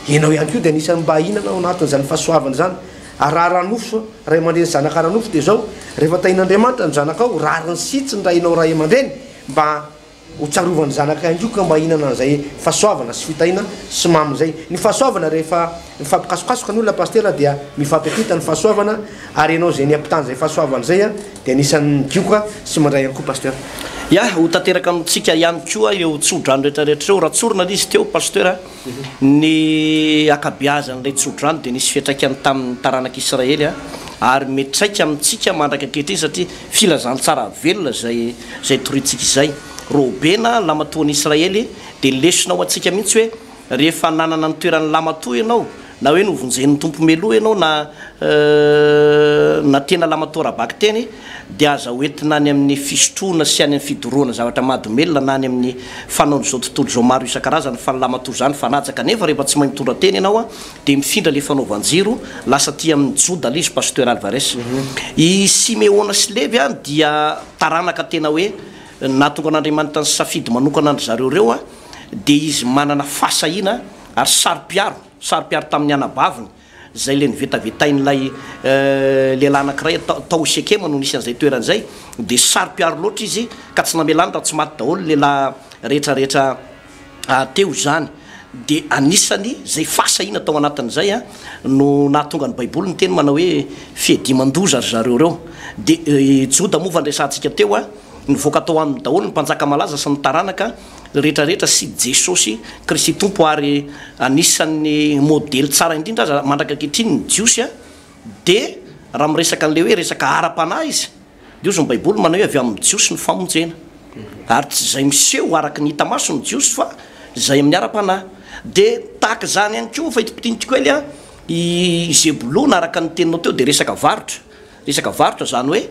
ianao ihany koa dia anisan'ny mba hihinana ao anatin'izany fahasoavana izany. Ary raha ara-nofo, ray aman-dreny zanaka ara-nofo dia izao, rehefa tahin'Andriamanitra ny zanakao, rariny sy hitsiny raha ianao ray aman-dreny mba Ho tsarovan'ny zanaka ihany koa ka mba hihinana an'izay fahasoavana sy fitahiana sy mamy izay. Ny fahasoavana rehefa mifampikasokasoka ny olona Pasitera dia mifampiampita ny fahasoavana ary ianao izay niampitana izay fahasoavana izay dia anisan'ny migioka sy mandray ihany koa Pasitera. Ya, ho tanteraka amintsika ihany koa ireo tsodrano rehetra rehetra ireo. Raha tsorina ilay izy teo Pasteur a, ny ankabeazan'ilay tsodrano dia nisy fiantraikany tamin'ny taranak'Israely ary miantraika amintsika mandraka ankehitriny satria Filazantsara velona izay izay torintsika izay. Robena, lamatoan'i Israely, dia lesona ho antsika mihitsy hoe rehefa nanana ny toeran'ny lamatoa ianao, na hoe novonjen'ny Tompo meloa ianao na na tena lamatoa ara-bakiteny, dia aza hoentina any amin'ny fisotroana sy any amin'ny fidorohana zavatra mahadomelina na any amin'ny fanaon'izao tontolo izao maro isan-karazany fa ny lamatoa izany fanaja kanefa rehefa tsy mahay mitondra tena ianao dia mifindra le fanaovan-jiro lasa aty amin'ny Joda le izy Pasteur Alvarez. I Simeona sy Levy an dia taranaka tena hoe nahatonga an'Andriamanitra nisafidy manokana an-dry zareo ireo an dia izy manana fahasahiana ary saro-piaro, saro-piaro tamin'ny anabaviny izay le nivetavetain'ilay lehilahy anankiray tao Sekema no nisy an'izay toerana izay dia saro-piaro loatra izy ka tsy namelany raha tsy maty daholo ny lehilahy rehetra rehetra teo izany dia anisany izay fahasahiana tao anatin'izay no nahatonga ny baiboly niteny manao hoe fiadiaman-doza ry zareo ireo. Dia i Joda moa fandresantsika teo, nivoaka tao aminy daholo ny mpanjaka malaza sy ny taranaka rehetra rehetra sy Jesosy Kristy Tompo ary anisan'ny modely tsara indrindra aza mandraka ankehitriny ny Jiosy dia raha miresaka an'ilay hoe resaka ara-panahy izy Dia hozy ny Baiboly manao hoe avy amin'ny Jiosy ny famonjena. Ary tsy izay miseho araka ny hita maso ny Jiosy fa izay amin'ny ara-panahy. Dia tahaka izany ihany koa, fa ito kely an, i Zebolona araka ny teninao teo dia resaka varotra. Resaka varotra izany hoe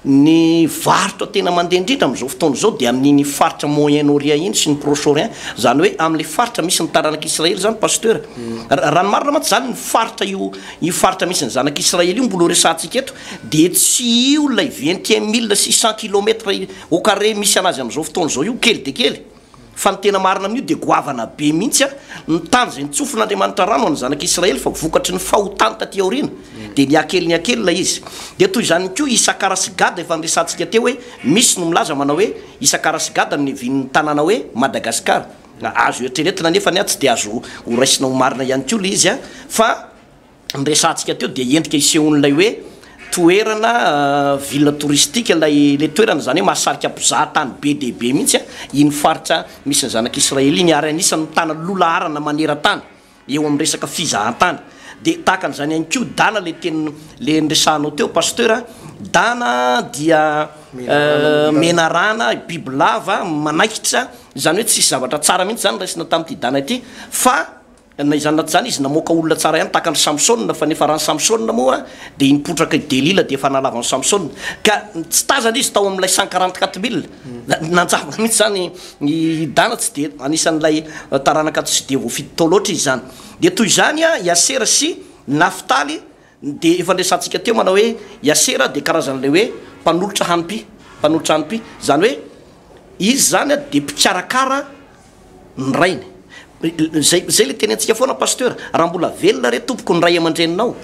ny varotra tena mandeha indrindra amin'izao fotoana izao dia amin'iny faritra Moyen Orient iny sy ny Proche Orient, izany hoe amin'ilay faritra misy ny taranak'Israely izany Pasteur. Raha ny marina mantsy izany ny faritra io io faritra misy ny zanak'Israely io mbola ho resahantsika eto Dia tsy io ilay 21 600 kilomètres au carré misy anazy amin'izao fotoana izao io, kely dia kely. Fa ny tena marina amin'io dia goavana be mihitsy ny tany izay nitsofin'Andriamanitra rano an'ny zanak'Israely fa vokatry ny fahotany taty aoriana dia nihakely nihakely ilay izy. Dia toy izany koa Isakara sy Gada efa niresahantsika teo hoe misy no milaza manao hoe Isakara sy Gada no niavian'ny tanàna hoe Madagasikara. Azo eritreretina anefa ny ahy tsy dia azo ho raisina ho marina ihany koa ilay izy fa Ny resahantsika teo dia endrika isehoan'ilay hoe toerana ville touristique ilay ilay toerana izany hoe mahasarika mpizaha tany be dia be mihitsy iny faritra misy ny zanak'Israely iny ary anisan'ny mitana loha laharana maneran-tany eo amin'ny resaka fizahan-tany. Dia tahaka an'izany ihany koa Dana ilay teny ilay niresahanao teo Pasteur a, Dana dia menarana, bibilava, manaikitra, izany hoe tsisy zavatra tsara mihitsy izany raisina tamin'ity Dana ity fa Na izany na tsy izany izy namoaka olona tsara ihany tahaka an'i Samsona, fa ny niafaran'i Samsona moa dia iny potraka i Delila dia efa nalava an'i Samsona. Ka tsy tazana izy tao amin'ilay 144 mille. Nanjavona mihitsy izany i Dana, tsy dia anisan'ilay taranaka tsy dia voafidy tao loatra izy izany. Dia toy izany i Asera sy Naftaly. Dia efa niresahantsika teo manao hoe i Asera dia karazan'ilay hoe mpanolotra hanim-py. Mpanolotra hanim-py. Izany hoe izy izany dia mpikarakara ny rainy. Zay zay le teny antsika foana Pasteur, raha mbola velona re tompoko ny ray aman-dreninao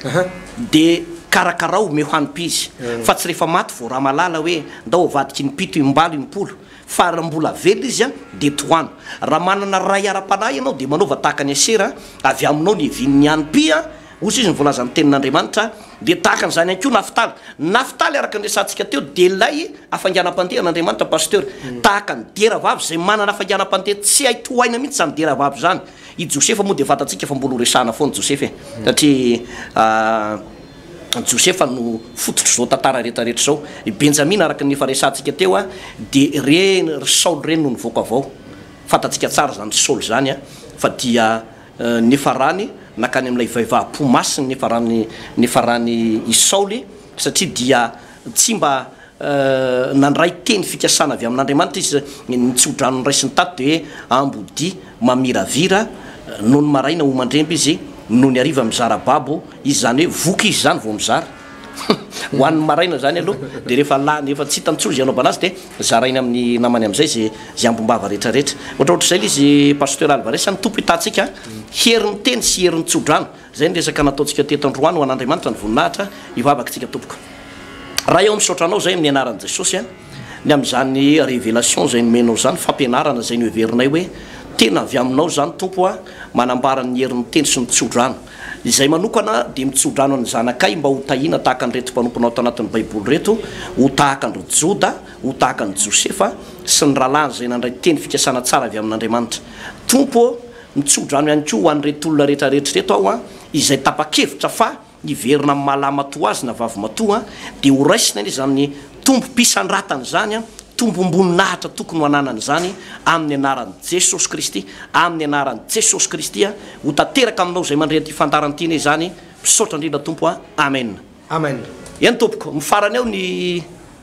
dia karakarao omeo hanim-py izy fa tsy rehefa maty vao ramalala hoe ndao avadiky im-pito im-balo im-polo fa raha mbola velona izy dia tohano. Raha manana ray ara-panahy ianao dia manaova tahaka an'i Asera avy aminao ny hevian'ny hanim-py Hoy izy ny voalazan'ny tenin'Andriamanitra, dia tahaka an'izany ihany koa Naftaly. Naftaly araka ny resahantsika teo dia ilay hafainganam-pandeha an'Andriamanitra Pasteur. Tahaka ny deravavy izay manana hafainganam-pandeha tsy hay tohaina mihitsy izany deravavy izany. I Josefa moa dia fantatsika fa mbola ho resahana foana Josefa e. Satria Josefa no fototr'izao tantara rehetra rehetra izao. I Benjamina araka ny efa resahantsika teo dia ireny ry Saoly ireny no nivoaka avy ao. Fantatsika tsara izany Saoly izany fa dia Niafarany nankany amin'ilay vehivavy-po masina niafarany niafarany i Saoly, satria dia tsy mba nandray teny fikasana avy amin'Andriamanitra izy. Ny tsodrano noraisiny tato dia hoe ambodia mamiravira, nony maraina homandremby izy, nony hariva mizara babo izy, izany hoe voky izy izany vao mizara. Hohaniny maraina izany aloha, dia rehefa lany, efa tsy hitany intsony izay hanaovana azy dia zarainy amin'ny namany amin'izay izay izay ambom-bava rehetra rehetra. Ohatrohatr'izay ilay izy Pasteur Alvarez, ny Tompo hitahantsika herin'ny teny sy herin'ny tsodrano. Izay ny resaka nataontsika teto androany ho an'Andriamanitra ny voninahitra, hivavaka isika tompoko. Ray ô misaotra anao izay amin'ny anaran'i Jesosy a, ny amin'izany révélation izay nomenao izany, fampianarana izay noheverinay hoe tena avy aminao izany Tompo a, manambara ny herin'ny teny sy ny tsodrano. Izay manokana dia mitsodrano ny zanakay mba ho tahiana tahaka an'ireto mpanomponao ato anatin'ny Baiboly ireto, ho tahaka an-dry Joda, ho tahaka an'i Josefa sy ny rahalahiny izay nandray teny fikasana tsara avy amin'Andriamanitra. Tompo ô, mitsodrano ihany koa ho an'ireto olona rehetra rehetra ireto aho, izay tapa-kevitra fa hiverina amin'ny maha lahimatoa azy na vavimatoa, dia ho raisina anie izany tombom-pisandratana izany, tombom-boninahitra tokony ho ananany izany, amin'ny anaran'i Jesosy Kristy, amin'ny anaran'i Jesosy Kristy, ho tanteraka aminao izay mandre an'ity fandaharana ity anie izany, misaotra indrindra Tompo a, Amen. Amen. Eny tompoko, mifarana eo ny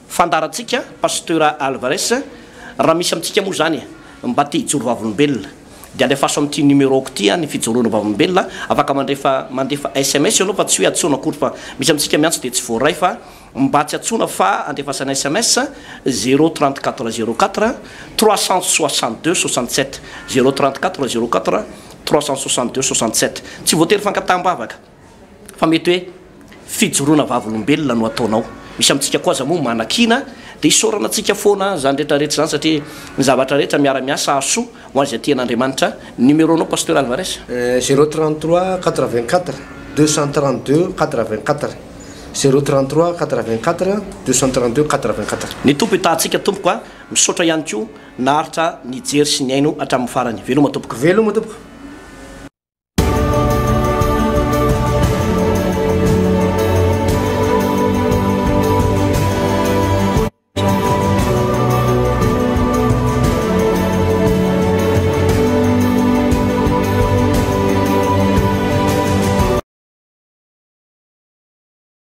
fandaharantsika Pasteur Alvarez, raha misy amintsika moa izany mba te hijoro vavolombelona dia alefaso amin'ity numéro-ko ity ny fijoroana vavolombelona, afaka mandrefa mandefa sms ianao fa tsy hoe antsoina akory fa misy amintsika miantso dia tsy voaray fa mba tsy antsoina fa andefasana sms, zéro 34 04 362 67, zéro 34 04 362 67, tsy voatery fangataham-bavaka. fa mety hoe fijoroana vavolombelona no ataonao. Misy amintsika koa aza moa manakiana dia isaorana antsika foana izany rehetra rehetra izany satria ny zavatra rehetra miara-miasa hahasoa ho an'izay tia an'Andriamanitra. Numéro nao Pasteur Alvarez? Zéro 33 84 232 84 zéro 33 84 232 84. Ny Tompo hitaha antsika tompoko a! Misaotra ihany koa naharitra nijery sy nihaino hatramin'ny farany. Veloma tompoko. Veloma tompoko.